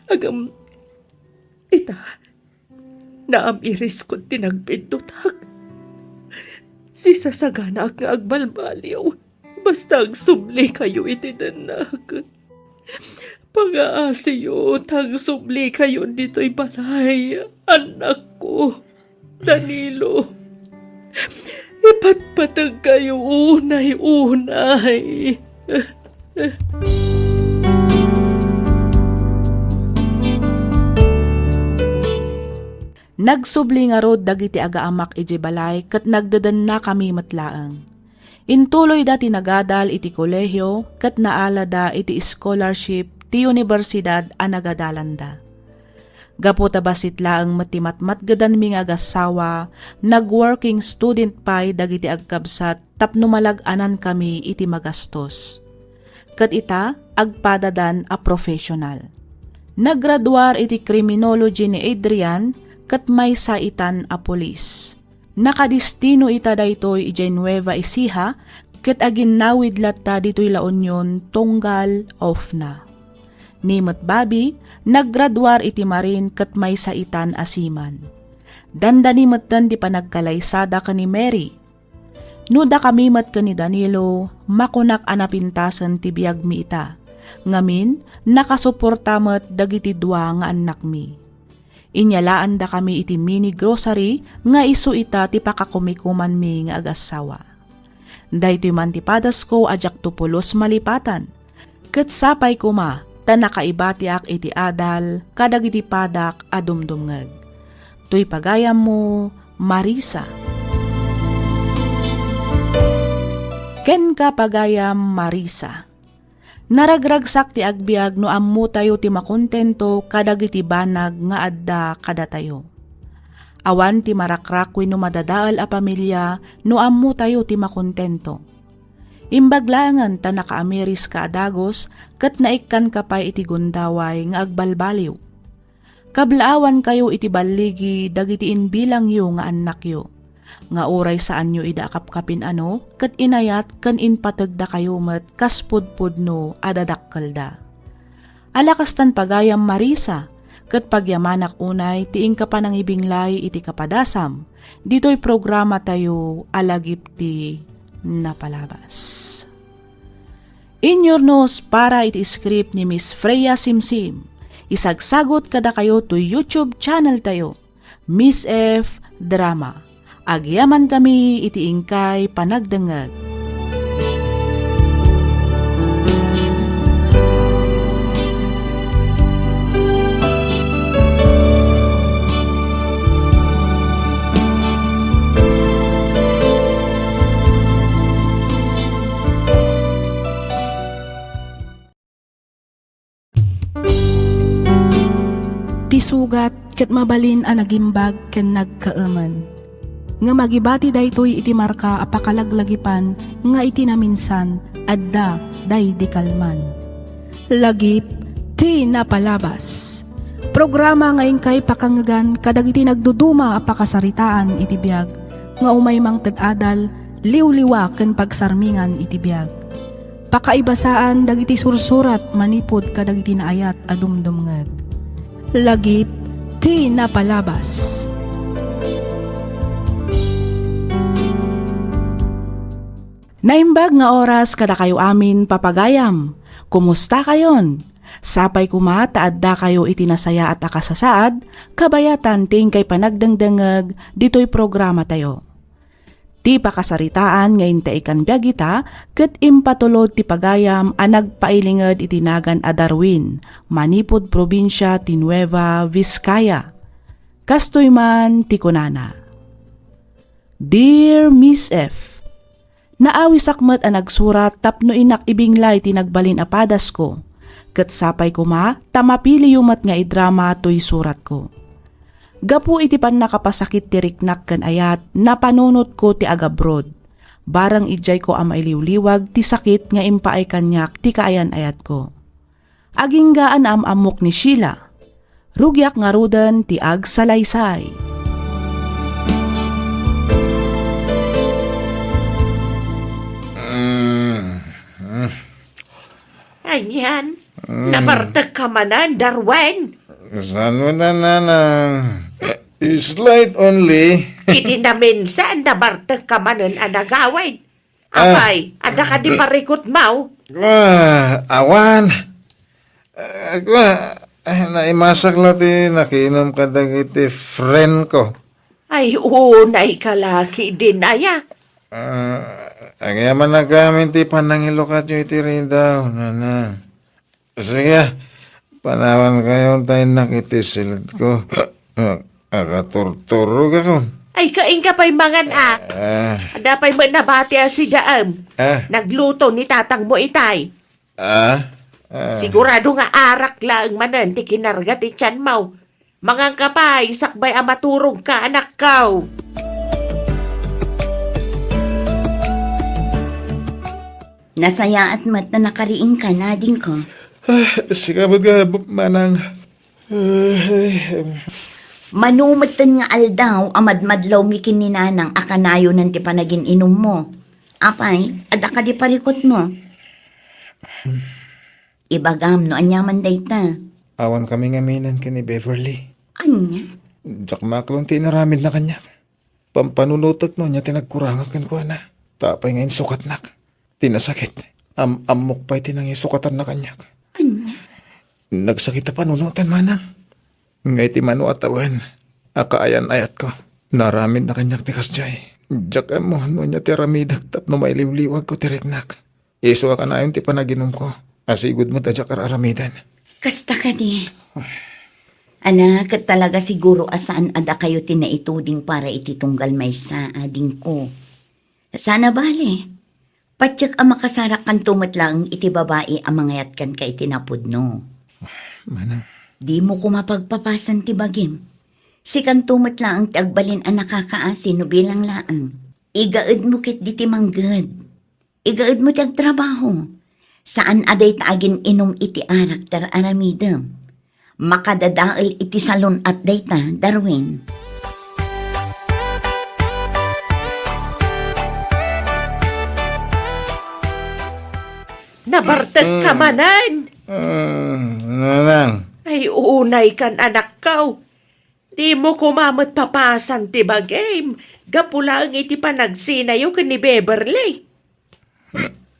Agam, ita, naam-iriskon ti nagbiddutak. Sisasaganaak nga agbalbaliw. Basta agsublikayo iti dennak. Pangaasiyo ta agsublikayo ditoy balay, annakko, Danilo. Ipatpategkayo unay-unay. Nagsubli ngarud dagiti agaamak idiay balay ket nagdedennakami met laeng. Intuloyda ti nagadal iti kolehio ket naalada iti scholarship ti universidad a nagadalanda. Gapu ta bassit laeng met ti matmatgedanmi nga agassawa, nag-working student pay dagiti agkabsat tapno malag-anankami iti magastos. Ket ita, agpadadan a professional. Naggraduar iti criminology ni Adrian ket maysa itan a pulis. Nakadistino ita daytoy idiay Nueva Ecija ket aginnawid latta ditoy La Union tunggal off na. Ni met Bobby, naggraduar iti Marine ket maysa itan a seaman. Dandani metten ti panagkalaysada ken ni Mary. No dakami met ken ni Danilo, makunak a napintasen ti biagmi ita. Ngamin, nakasuporta met dagiti dua nga annakmi. Inyalaandakami iti mini grocery nga isu ita ti pakakumikumanmi nga agassawa. Daytoy man ti padasko a diakto pulos malipatan. Ket sapay koma ta nakaibatiak iti adal kadagiti padak a dumdumngeg. Toy pagayammo, Marisa. Kenka, pagayam Marisa. Naragragsak ti agbiag no ammotayo ti makontento kadagiti banag nga adda kadatayo. Awan ti marakrak wenno madadael a pamilia no ammotayo ti makontento. Imbag laengen ta nakaamiriska a dagus ket naikkanka pay iti gundaway nga agbalbaliw. Kablaawankayo iti balligi dagiti imbilangyo nga annakyo, nga uray saanyo ida a kapkapin-ano ket inayat ken impategdakayo met kas pudpudno a dadakkelda. Ala kastan pagayam Marisa, ket pagyamanak unay ti inka panangibinglay iti kapadasam ditoy programatayo a Lagip ti Napalabas. Inyurnos para iti script ni Miss Freya Simsim. Isagsagut kadakayo toy YouTube channel tayo, Miss F Drama. Agyamankami iti inkay panagdengngeg. Ti sugat ket mabalin a nagimbag ken nagkaemen. Ngem agibati daytoy iti marka a pakalaglagipan nga iti naminsan, adda daydi kalman. Lagip ti Napalabas. Programa nga inkay pakangngegan kadagiti nagduduma a pakasaritaan iti biag nga umay mangted adal, liwliwa ken pagsarmingan iti biag. Pakaibasaan dagiti sursurat manipud kadagiti naayat a dumdumngeg. Lagip ti Napalabas. Naimbag nga oras kadakayo amin, papagayam. Kumustakayon? Sapay koma ta addakayo iti nasayaat a kasasaad, kabayatan ti inkay panagdengdengngeg ditoy programatayo. Ti pakasaritaan nga intaikan biag ita ket impatulod ti pagayam a nagpailinged iti nagan a Darwin, manipud probinsia ti Nueva Vizcaya. Kastoy man ti kunana, Dear Miss F, naawisak met a nagsurat tapno innak ibinglay ti nagbalin a padasko, ket sapay koma ta mapiliyo met nga idrama toy suratko. Gapu iti pannakapasakit ti riknak ken ayat, napanunotko ti agabroad. Bareng idiayko a mailiwliwag ti sakit nga impaay kaniak ti kaayan-ayatko. Agingga a naam-ammok ni Sheila. Rugiak ngaruden ti agsalaysay. Mm. Mm. Anian? Mm. Nabartek ka manen, Darwin? Saan mo na, nanang? Slight only. Iti naminsan, nabartek ka manen a nagawid. Ah. Apay, adda kadi parikutmo? Ah, awan. Ah, kua, ah, naimasak la ti nakiinom kadagiti friend ko. Ay, unay ka la ketdin aya. Ah, agyamanak amin ti panangilukatyo iti ridaw, nanang. Sige, panawankayo ta innak iti silidko. Nakaturturogakon. Ay, kainka pay mangan a. Ah. Adda pay met nabati a sidaem. Ah. Nagluto ni tatangmo itay. Ah? Ah. Sigurado nga arak laeng manen ti kinarga ti tianmo. Manganka pay, sakbay a maturogka, anakko. Nasayaat met a nakariingka, adingko. Ah, sika met nga, manang. Ah, ay, em. Mano metten nga aldaw a madmadlawmi ken ni nanang a kanayonen ti panagin-inummo. Apay, adda kadi parikutmo? Ibagam no aniaman dayta. Awankami ngaminen ken ni Beverly. Ania? Diak maklon ti inaramidna kaniak. Pampanunotek no ania ti nagkurangak kenkuana. Ta apay nga insukatnak. Ti nasakit, am-ammok pay ti nangisukatanna kaniak. Ania? Nagsakit a panunoten, manang. Nga iti mano a tawen a kaayan-ayatko, naramidna kaniak ti kasdiay. Diak ammo no ania ti aramidek tapno mailiwliwagko ti riknak. Isu a kanayon ti panaginumko, a sigud met a diak ar-aramiden. Kasta kadi. Ala, ket talaga siguro a saan a dakayo ti naituding para iti tunggal maysa, adingko. Saan a bale. Patiek a makasarakkanto met laeng iti babai a mangayatkanka iti napudno. Manang. Dimo koma pagpapasan ti bagim. Sikanto met laeng ti agbalin a nakakaasi no bilang laeng. Igaedmo ketdi ti mangged. Igaedmo ti agtrabaho. Saan a dayta agin-inum iti arak ti ar-aramidem. Makadadael iti salun-at dayta, Darwin. Nabartek ka Mm. manen! Mm, nanang. Ay, unay kan, anakko. Dimo koma met papasan ti bagim, gapu laeng iti panagsinayo ken ni Beverly.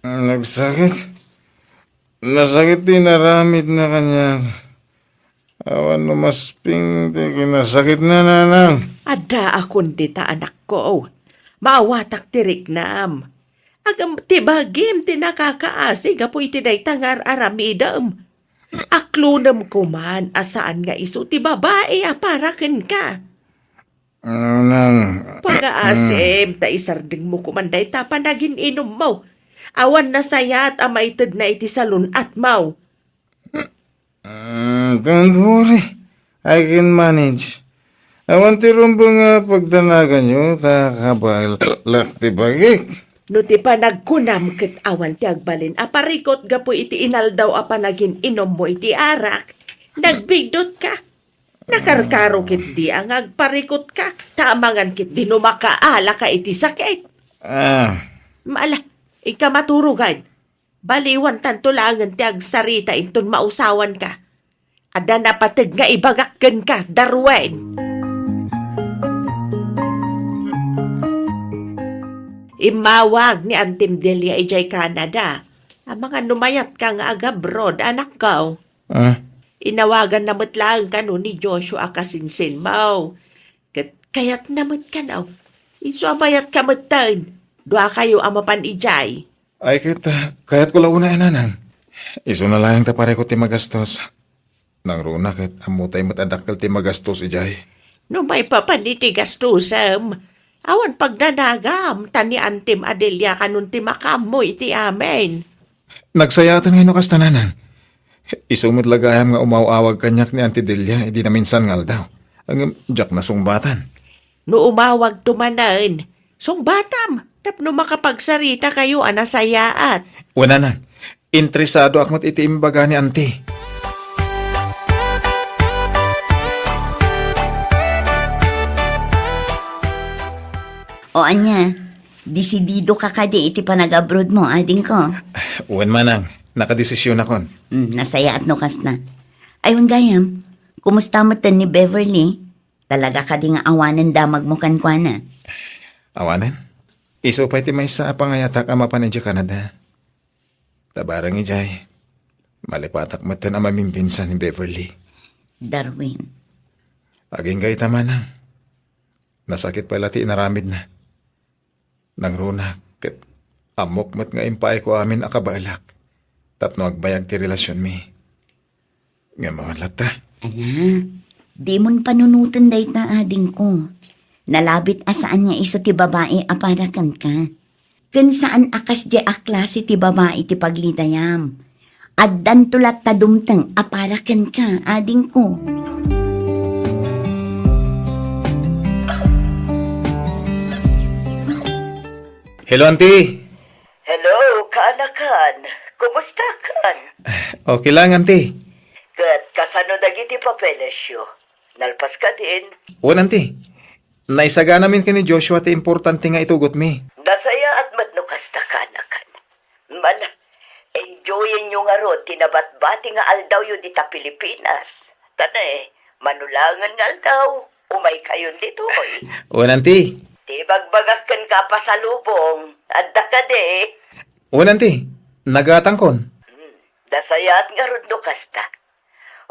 Nagsakit? Nasakit ti inaramidna kaniak. Awan no masping ti kinasakitna, nanang. Adda a kundi ta, anakko. Maawatak ti riknam. Agam ti bagim ti nakakaasi gapu iti dayta nga ar-aramidem. Aklonem koman a saan nga isu ti babai a para kenka. Nanang. Pangaasim, ta isardengmo koman dayta panagin-inummo. Awan nasayaat a maitedna iti salun-atmo. Mm, don't worry. I can manage. Awan ti rumbeng nga pagdanaganyo, ta kabaelak ti bagik. No ti panagkunam ket awan ti agbalin a parikut gapu iti inaldaw a panagin-inummo iti arak, nagbidutka. Nakarkaro ketdi a nga agparikutka, ta amangan ketdi no makaalaka iti sakit. Ah. Maala, ika maturugan. Baliwantanto laengen ti agsarita inton mausawanka. Adda napateg nga ibagak kenka, Darwin. Immawag ni Antim Delia idiay Canada. Amangan no mayatka nga agabroad, anakko. Ah? Inawaganna met laeng kano ni Joshua a kasinsinmo. Ket kayatna met kano. Isu a mayatka metten. Duakayo a mapan idiay. Ay, ket, ah, kayatko la unay, nanang. Isuna laeng ta parikut ti magastos. Nangruna ket ammotay met a dakkel ti magastos idiay. No maipapan iti gastosem, awan pagdanagam, ta ni Antim Adelia kanon ti makaammo iti amin. Nagsayaaten ngay no kasta, nanang. Isu met la gayam nga umaw-awag kaniak ni Auntie Delia idi naminsan nga aldaw. Ngem diak nasungbatan. No umawagto manen, sungbatam tapno makapagsaritakayo a nasayaat. Wen, nanang, interesadoak met iti imbaga ni Auntie. O ania, desididoka kadi iti panag-abroadmo, adingko? Wen, manang, nakadesisionakon. Hmm, nasayaat no kasta. Ay, wen gayam, kumusta metten ni Beverly? Talaga kadi nga awanen damagmo kenkuana? Awanen? Isu pay ti maysa a pangayatak a mapan idiay Canada. Ta bareng idiay, malipatak metten a mamimbinsan ni Beverly. Darwin. Agingga ita, manang. Nasakit pay la ti inaramidna. Nangruna ket ammok met nga impaayko amin a kabaelak tapno agbayag ti relasionmi. Ngem awan latta. Ala, dimon panunoten dayta, adingko. Nalabit a saan nga isu ti babai a para kenka. Ken saan a kasdiay a klase ti babai ti paglidayam. Addanto latta dumteng a para kenka, adingko. Hello, Auntie. Hello, kaanakan. Kumustakan? Okay lang, Auntie. Ket kasano dagiti papelesyo? Nalpas kadin? Wen, Auntie. Naisaganamin ken ni Joshua ti importante nga itugotmi. Nasayaat met no kasta, kaanakan. Mala, enjoyenyo ngarud ti nabatbati nga aldawyo dita Pilipinas. Ta ne, mano laengen nga aldaw, Umaykayon ditoy. Wen, Auntie. Ti ibagbagak kenka a pasalubong, adda kadi? Wen, Auntie. Nagatangkon. Hmm, dasayaat ngarud no kasta.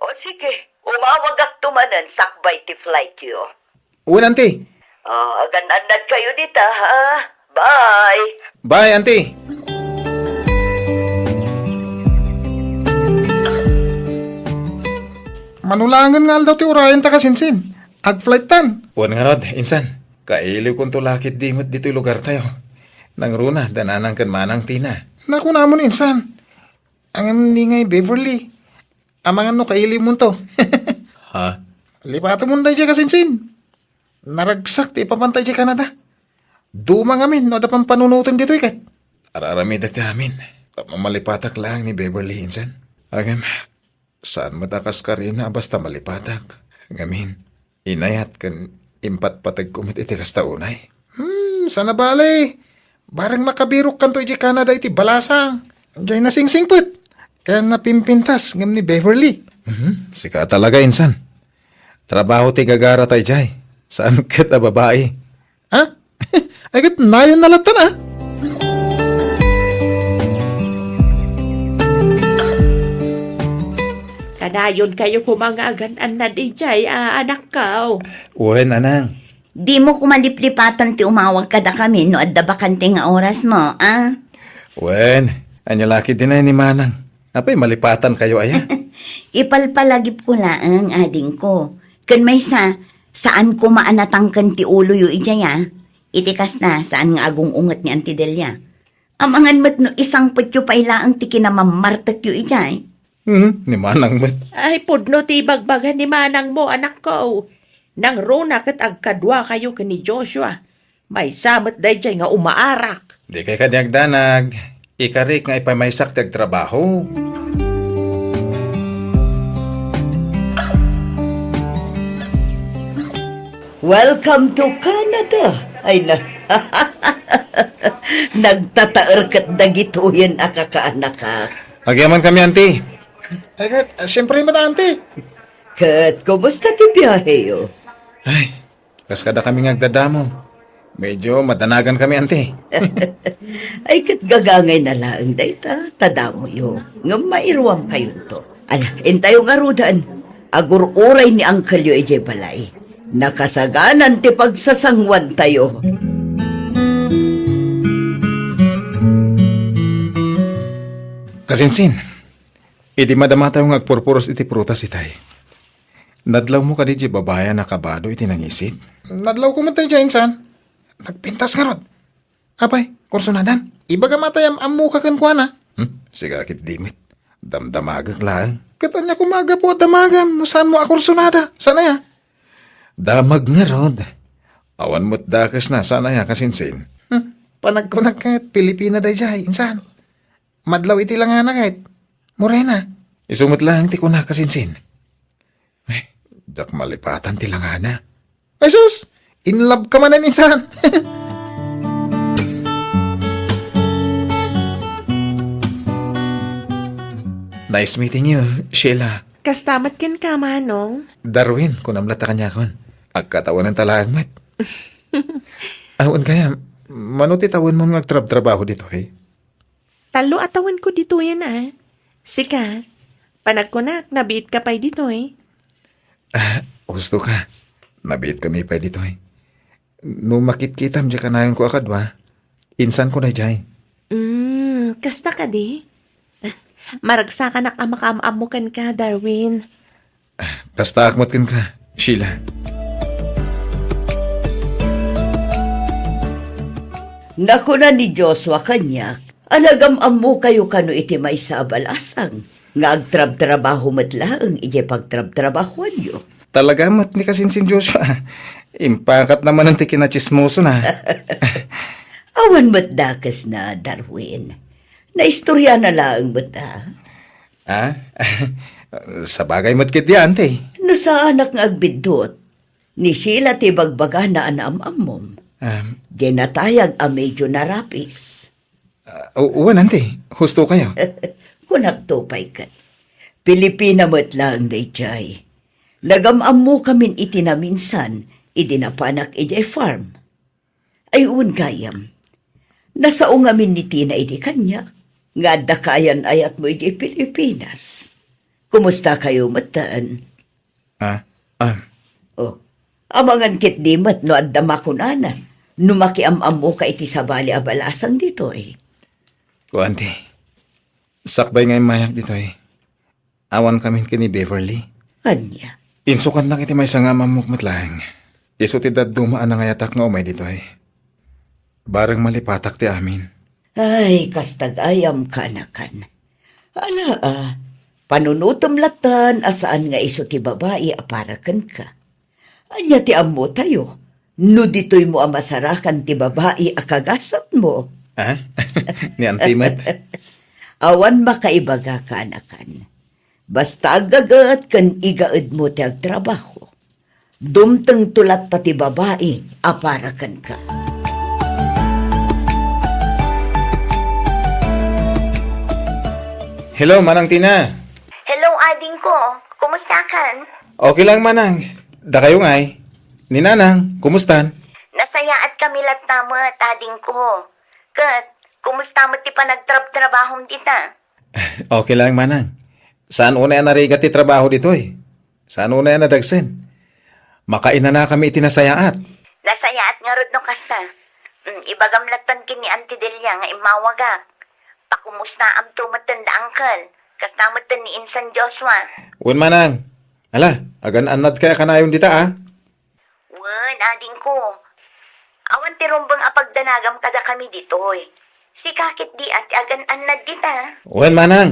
O sige, umawagakto manen sakbay ti flightyo. Wen, Auntie. Ah, agan-annadkayo dita, ha? Bye! Bye, Auntie! Mano laengen nga aldaw ti urayenta, kasinsin. Agflighttan. Wen ngarud, insan. Kailiwkonto la ketdi met ditoy lugartayo. Nangruna, da Nanang ken Manang Tina. Nakunamon, insan. Ngem ni ngay Beverly, amangan no kailiwmonto. Ha? Lipatemon daydiay, kasinsin. Naragsak ti ipapanta idiay Canada. Duma ngamin no adda pampanunoten ditoy ket. Ar-aramidek ti amin. Tapno malipatak laeng ni Beverly, insan. Ngem, saan met a kas karina a basta malipatak. Ngamin, inayat ken impatpategko met iti kasta unay. Hmm, saan a bale. Bareng makabirokkanto idiay Canada iti balasang. Diay nasingsingpet ken napimpintas ngem ni Beverly. Mhm, sika talaga, insan. Trabaho ti gagarata idiay. Saan ket a babai. Ha? Ay, ket nayon na latta na. Kanayon kayo koma nga agan-annad idiay, a, anakko. Wen, anang. Dimo koma liplipatan ti umawag kadakami no adda bakante nga orasmo, a? Wen, ania la ketdin ni Manang. Apay, malipatankayo aya? Ipalpalagipko laeng, adingko. Ken maysa, saan koma a natangken ti uloyo idiay, a. Iti kasta, saan nga agung-unget ni Auntie Delia. Amangan met no isangpetyo pay laeng ti kinamammartekyo idiay. Hmm, ni Manang met. Ay, pudno ti ibagbaga ni Manangmo, anakko. Nangruna ket agkaduakayo ken ni Joshua. Maysa met daydiay nga umaarak. Dikay kadi agdanag. Ikarik nga ipamaysak ti agtrabaho. Welcome to Canada. Ay na. Nagtataer ket dagitoyen a kakaanakak. Agyaman kami, Auntie. Ay, ket, ah, siyempre, Madam Auntie. Ket, kumusta ti biaheyo? Ay, kas kada kami nga agdadamo. Medyo madanagan kami, Auntie. Ay, ket gagangay na laeng dayta, ta damoyo. Ngem mairuam kayonto. Ala, intayo ngaruden. Agur-uray ni angkelyo idiay balay. Nakasaganan ti pagsasanguantayo. Kasinsin, idi madamatayo nga agpurpuros iti prutas itay, nadlawmo kadi diay babai a nakabado iti nangisit? Nadlawko met daydiay, insan. Nagpintas ngarud. Apay, kursonadan? Ibagam a tay am-ammoka kenkuana. Hmm? Sika ket di met. Damdamagek laeng. Ket ania koma a gapu a damagam no saanmo a kursonada? Saan aya? Damag ngarud. Awan met dakesna, saan aya, kasinsin? Hmm. Panagkunak ket Pilipina daydiay, insan. Madlaw iti langana ket morena. Isu met laeng ti kunak, kasinsin. Eh, diak malipatan ti langana. Ay sus! In love ka manen, insan! Nice meeting you, Sheila. Kasta met kenka, Manong. Darwin, kunam latta kaniakon. Agkatawenanta laeng met. Awan kaya, mano ti tawenmo nga agtrabtrabaho ditoy? Tallo a tawenko ditoyen, a. Sika, panagkunak, nabiitka pay ditoy. Ah, husto ka. Nabiitkami pay ditoy. No makitkitam diay kanayonko a kadua, insanko daydiay. Mm, kasta kadi? Ah, maragsakanak a makaam-ammo kenka, Darwin. Ah, kastaak met kenka, Sheila. Nakuna ni Joshua kaniak a nagam-ammokayo kano iti maysa a balasang nga agtrabtrabaho met laeng idiay pagtrabtrabahoanyo. Talaga met ni kasinsin Joshua. Impakatna manen ti kinatsismosona. Awan met dakesna, Darwin. Naistoriana laeng met, a. Ah? Sabagay met ketdi, Auntie. No saanak nga agbiddut, ni Sheila ti bagbagana a naam-ammom. Um, Diay natayag a medyo narapis. Ah, u-, wen, Auntie. Husto kayo. Kunakto pay ket. Pilipina met laeng daydiay. Nagam-ammokamin iti naminsan idi napanak idiay farm. Ay, wen gayam. Nasao ngamin ni Tina idi kaniak, nga adda kaayan-ayatmo idiay Pilipinas. Kumustakayo metten? Ah, ah. Oh, amangan ketdi met no adda makunana no makiam-ammoka iti sabali a balasang ditoy. Kuan ti, sakbay nga immayak ditoy, awan kamin ken ni Beverly. Ania? Insukannak iti maysa nga amammok met laeng. Isu ti dadduma a nangayatak nga umay ditoy. Bareng malipatak ti amin. Ay, kasta gayam, kaanakan. Ala, a, panunotem latta a saan nga isu ti babai a para kenka. Ania ti ammotayo? No ditoymo a masarakan ti babai a kagasatmo. Ah? Ni Auntie met? Awan makaibaga, kaanakan. Basta aggaget ken igaedmo ti agtrabaho. Dumtengto latta ti babai a para kenka. Hello, Manang Tina. Hello, adingko. Kumustakan? Okay lang, Manang. Dakayo ngay? Ni Nanang, kumustan? Nasayaat kami latta met, adingko. Ket, kumusta met ti panagtrabtrabahom dita? Okay lang, Manang. Saan unay a narigat ti trabaho ditoy? Saan unay a nadagsen? Makainanakami iti nasayaat. Nasayaat ngarud no kasta. Mm, ibagam lattan ken ni Auntie Delia nga immawagak. Pakumustaamto metten da Uncle. Kasta metten ni Insan Joshua. Wen, Manang. Ala, agan-annad kaya kanayon dita, a? Wen, adingko. Awan ti rumbeng a pagdanagam kadakami ditoy. Sika ketdi a ti agan-annad dita. Wen, Manang.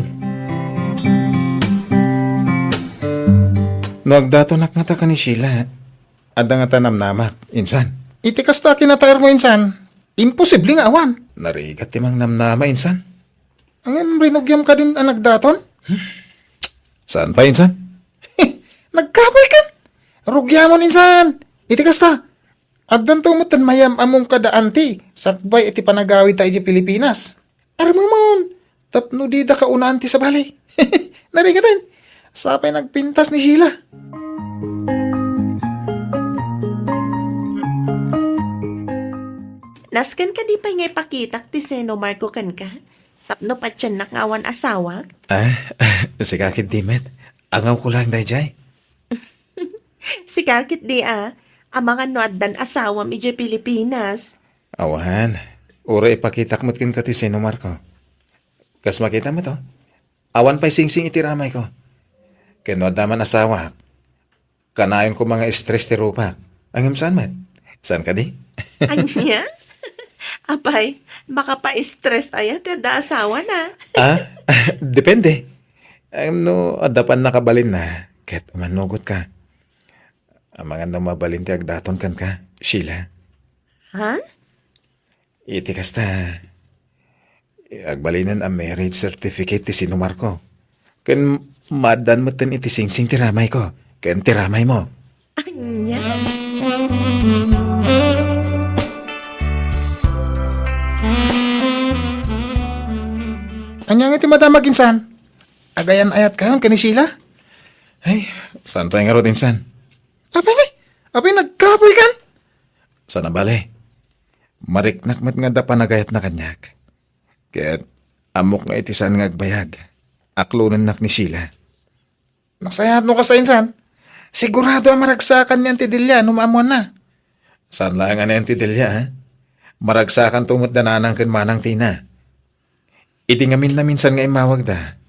No agdatonak ngata ken ni Sheila, adda ngata namnamak, insan? Iti kasta a kinataermo, insan, imposible nga awan. Narigat ti mangnamnama, insan. Ngem rinugiam kadin a nagdaton? Saan pay, insan? Nagkapoy kan? Rugiamon, insan. Iti kasta, addanto metten mayam-among kada Auntie sakbay iti panagawidta idiay Pilipinas. Aramemon, tapno dida kaunaan ti sabali. Narigaten, sapay nagpintas ni Sheila. Nasken kadi pay nga ipakitak ti seno, Marco, kenka? Tapno patiennak nga awan asawak? Ah, sika ketdi met. Angawko laeng daydiay. Sika ketdi a, amangan no addan asawam idiay Pilipinas. Awan. Uray ipakitak met kenka ti seno, Marco. Kas makita met, oh. Awan pay singsing iti ramayko. Ken no adda man asawak, kanayon koma nga stress ti rupak. Ngem saan met? Saan kadi? Ania? Apay, makapa-stress aya ti adda asawana? Ah? Depende. Ngem no adda pannakabalinna, ket umannugotka. Amangan no mabalin ti agdaton kenka, Sheila. Ha? Iti kasta, agbalinen a marriage certificate ti seno, Marco. Ken maaddan metten iti singsing ti ramayko ken ti ramaymo. Ania? Ania nga ti madamag, insan? Agayan-ayatkayon ken ni Sheila? Ay, saan pay ngarud, insan? Apay, apay, nagkapoy kan? Saan a bale. Mariknak met nga adda panagayatna kaniak. Ket ammok nga iti saan nga agbayag, aklonennak ni Sheila. Nasayaat no kasta, insan. Sigurado a maragsakan ni Auntie Delia no maammoanna. Saan laeng a ni Auntie Delia, ha? Maragsakanto met da Nanang ken Manang Tina. Idi ngamin naminsan nga immawagda,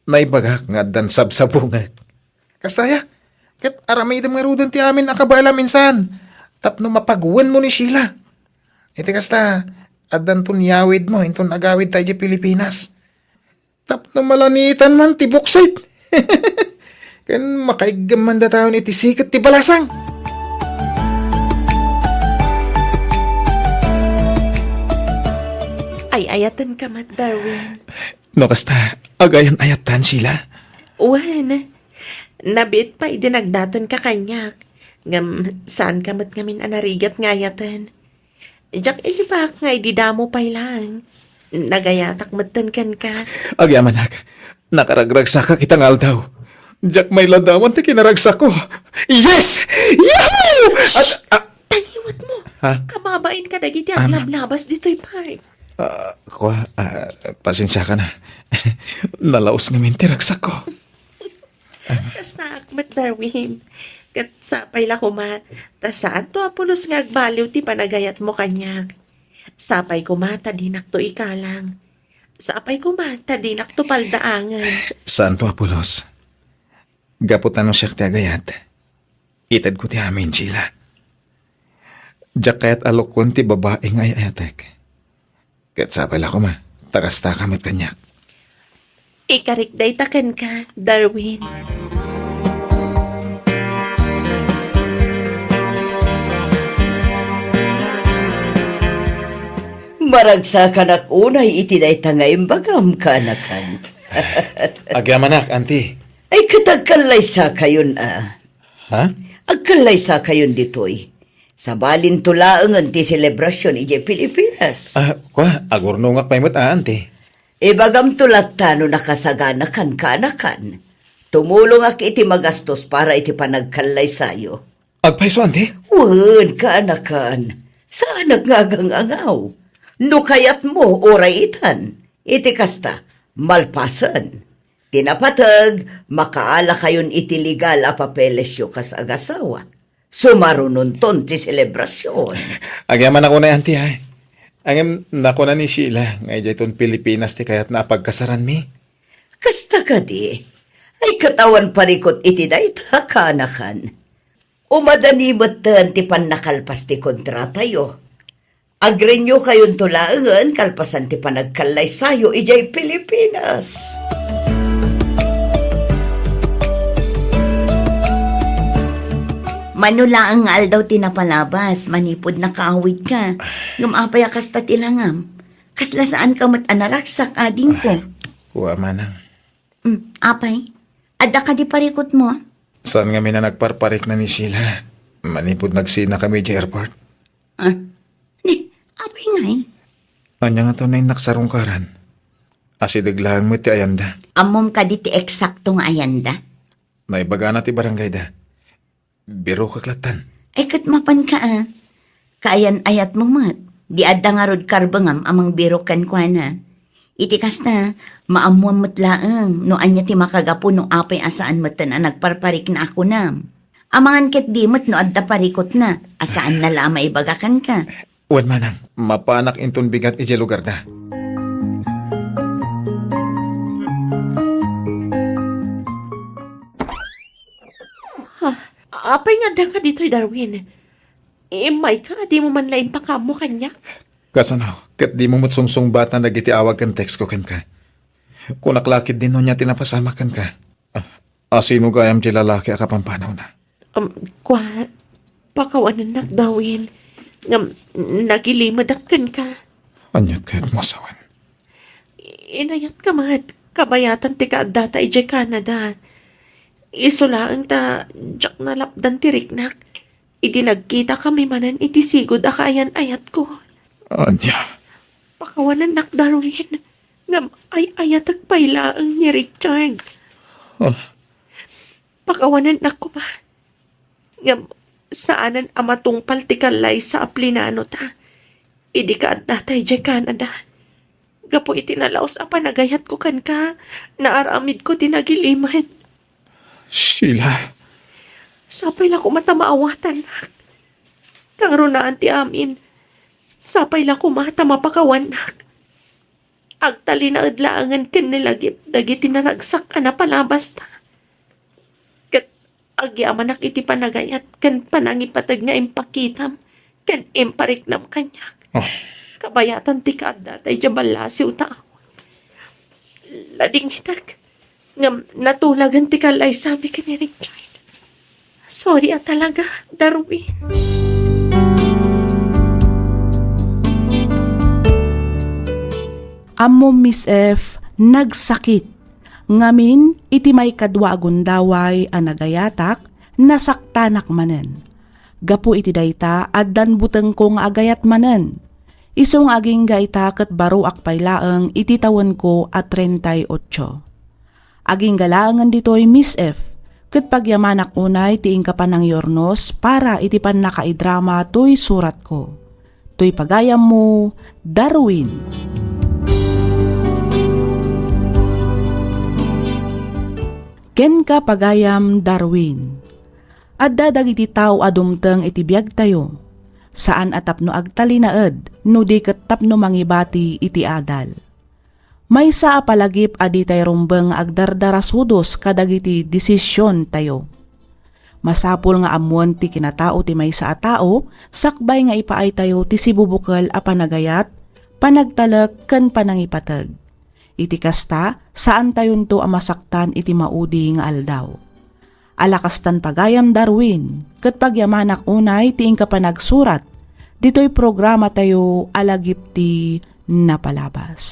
naibagak nga addan sabsabungek. Kasta aya, ket aramidem ngaruden ti amin a kabaelam, insan, tapno mapagwenmo ni Sheila. Iti kasta, addanton yawidmo inton agawidta idiay Pilipinas. Tapno malanitan man ti buksit. Ken makaiggem man datayon iti siket ti balasang. Ay-ayatenka met, Darwin. No kasta, agayan-ayattan, Sheila? Wen, nabiit pay idi nagdatonka kaniak. Ngem, saanka met ngamin a narigat nga ayaten. Diak ilibak nga idi damo pay laeng. Nagayatak metten kenka. Agyamanak, nakaragragsakak ita nga aldaw. Diak mailadawan ti kinaragsakko. Yes! Yahoo! At, ah, Taliwat mo. Ha? Kababain kadagiti Ah, ma- aglablabas ditoy park. Ah, kua, ah, pasensiaka na. Nalaos ngamin ti ragsakko. Kastaak met, Darwin. Ket sapay la koma, ta saanto a pulos nga agbaliw ti panagayatmo kaniak. Sapay koma ta dinakto ikalang. Sapay koma ta dinakto paldaangen. Saanto a pulos. Gapu ta no siak ti agayat, itedko ti amin, Sheila. Diak kayat a lukon ti babai nga ay-ayatek. Ket sapay la koma, ta kastaka met kaniak. Ikarik dayta kenka, Darwin. Maragsakanak unay iti dayta nga imbagam, kaanakan. Agyamanak, anti. Ay, ket agkallaysakayon a. Ha? Agkallaysakayon ditoy. Sabalinto laengen ti selebrasion idiay Pilipinas. Ah, kua, agurnongak pay met a, anti. Ibagamto latta no nakasaganakan, kaanakan. Tumulongak iti magastos para iti panagkallaysayo. Agpayso, anti? Wen, kaanakan. Saanak nga agang-angaw. No kayatmo, uray itan. Iti kasta, malpasen. Ti napateg, makaalakayon iti legal a papelesyo kas agasawa. Sumarunonton ti selebrasion. Agyamanak unay, anti, ay. Ngem nakuna ni Sheila nga idiayton Pilipinas ti kayatna a pagkasaranmi. Kasta kadi, ay ket awan parikut iti dayta, kaanakan. Umadani metten ti pannakalpas ti kontratayo. Agrenew kayonto laengen kalpasan ti panagkallaysayo idiay Pilipinas. Mano laeng nga aldaw ti napalabas, manipud nakaawidka. Ngem apay a kasta ti langam? Kasla saanka met a naragsak, adingko? Ah, kua, manang. Hmm, apay? Adda kadi parikutmo? Saan ngamin a nagparparikna ni Sheila? Manipud nagsinakami idiay airport. Ah, ni, apay ngay? Ania ngata no innak sarungkaran? Asideg laeng met ti ayanda. Ammom kadi ti eksakto nga ayanda? Naibagana ti barangayda. Birokek lattan. Ay, ket mapanka a. Kaayan-ayatmo met. Di adda ngarud karbengam a mangbirok kenkuana. Iti kasta, maammoam met laeng no ania ti makagapu no apay a saan metten a nagparparikna a kunam. Amangan ketdi met no adda parikutna a saanna la a maibaga kenka. Wen manang, mapanak inton bigat idiay lugarda. Ha? Apay nga addaka ditoy, Darwin? Immayka a dimo man la impakaammo kaniak? Kasano? Ket dimo met sungsungbatan dagiti awag ken text ko kenka. Kunak la ketdin no ania ti napasamak kenka. Ah, asino gayam ti lalaki a kapampanawna? Um, kua, pakawanennak, Darwin, ngem nagilimedak kenka. Aniat kayatmo a sawen? Inayatka met, kabayatan ti kaaddata idiay Canada. Isu laeng ta diak nalapdan ti riknak idi nagkitakami manen iti sigud a kaayan-ayatko. Ania? Pakawanennak, Darwin, ngem ay-ayatek pay laeng ni Richard. Ah. Pakawanennak koma. Ngem saanen a matungpal ti kallaysa a plinanota idi kaaddata idiay Canada. Gapu iti nalaus a panagayatko kenka, naaramidko ti nagilimed. Sheila. Sapay la koma ta maawatannak. Kangrunaan ti amin. Sapay la koma ta mapakawannak. Agtalinaed laengen ken ni Lagip dagiti naragsak a napalabasta. Ket agyamanak iti panagayat ken panangipateg nga impakitam ken impariknam kaniak. Ah. Kabayatan ti kaaddata idiay ballasiw ta. Ladingitek. Ngem natulagen ti kallaysami ken ni Richard. Sorry a talaga, Darwin. Ammom, Miss F, nagsakit. Ngamin, iti maikadua a gundaway a nagayatak, nasaktanak manen. Gapu iti dayta, addan butengko nga agayat manen. Isu nga agingga ita ket baroak pay laeng iti tawenko a treinta y ocho. Agingga laengen ditoy, Miss F, ket pagyamanak unay ti inka panangyurnos para iti pannakaidrama toy suratko. Toy pagayammo, Darwin. Kenka, pagayam Darwin. Adda dagiti tao a dumteng iti biagtayo. Saan a tapno agtalinaed, no di ket tapno mangibati iti adal. Maysa a palagip a ditay rumbeng nga agdardarasudos kadagiti desisiontayo. Masapul nga ammoen ti kinatao ti maysa a tao sakbay nga ipaaytayo ti sibubukel a panagayat, panagtalek, ken panangipateg. Iti kasta, saantayonto a masaktan iti maudi nga aldaw. Ala kastan, pagayam Darwin, ket pagyamanak unay ti inka panagsurat ditoy programatayo a Lagip ti Napalabas.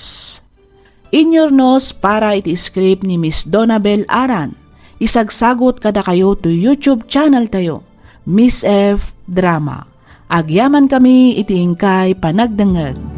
Inyurnos para iti script ni Miss Donabel Aran. Isagsagot kadakayo to YouTube channel tayo, Miss F Drama. Agyaman kami iti inkay panagdengngeg.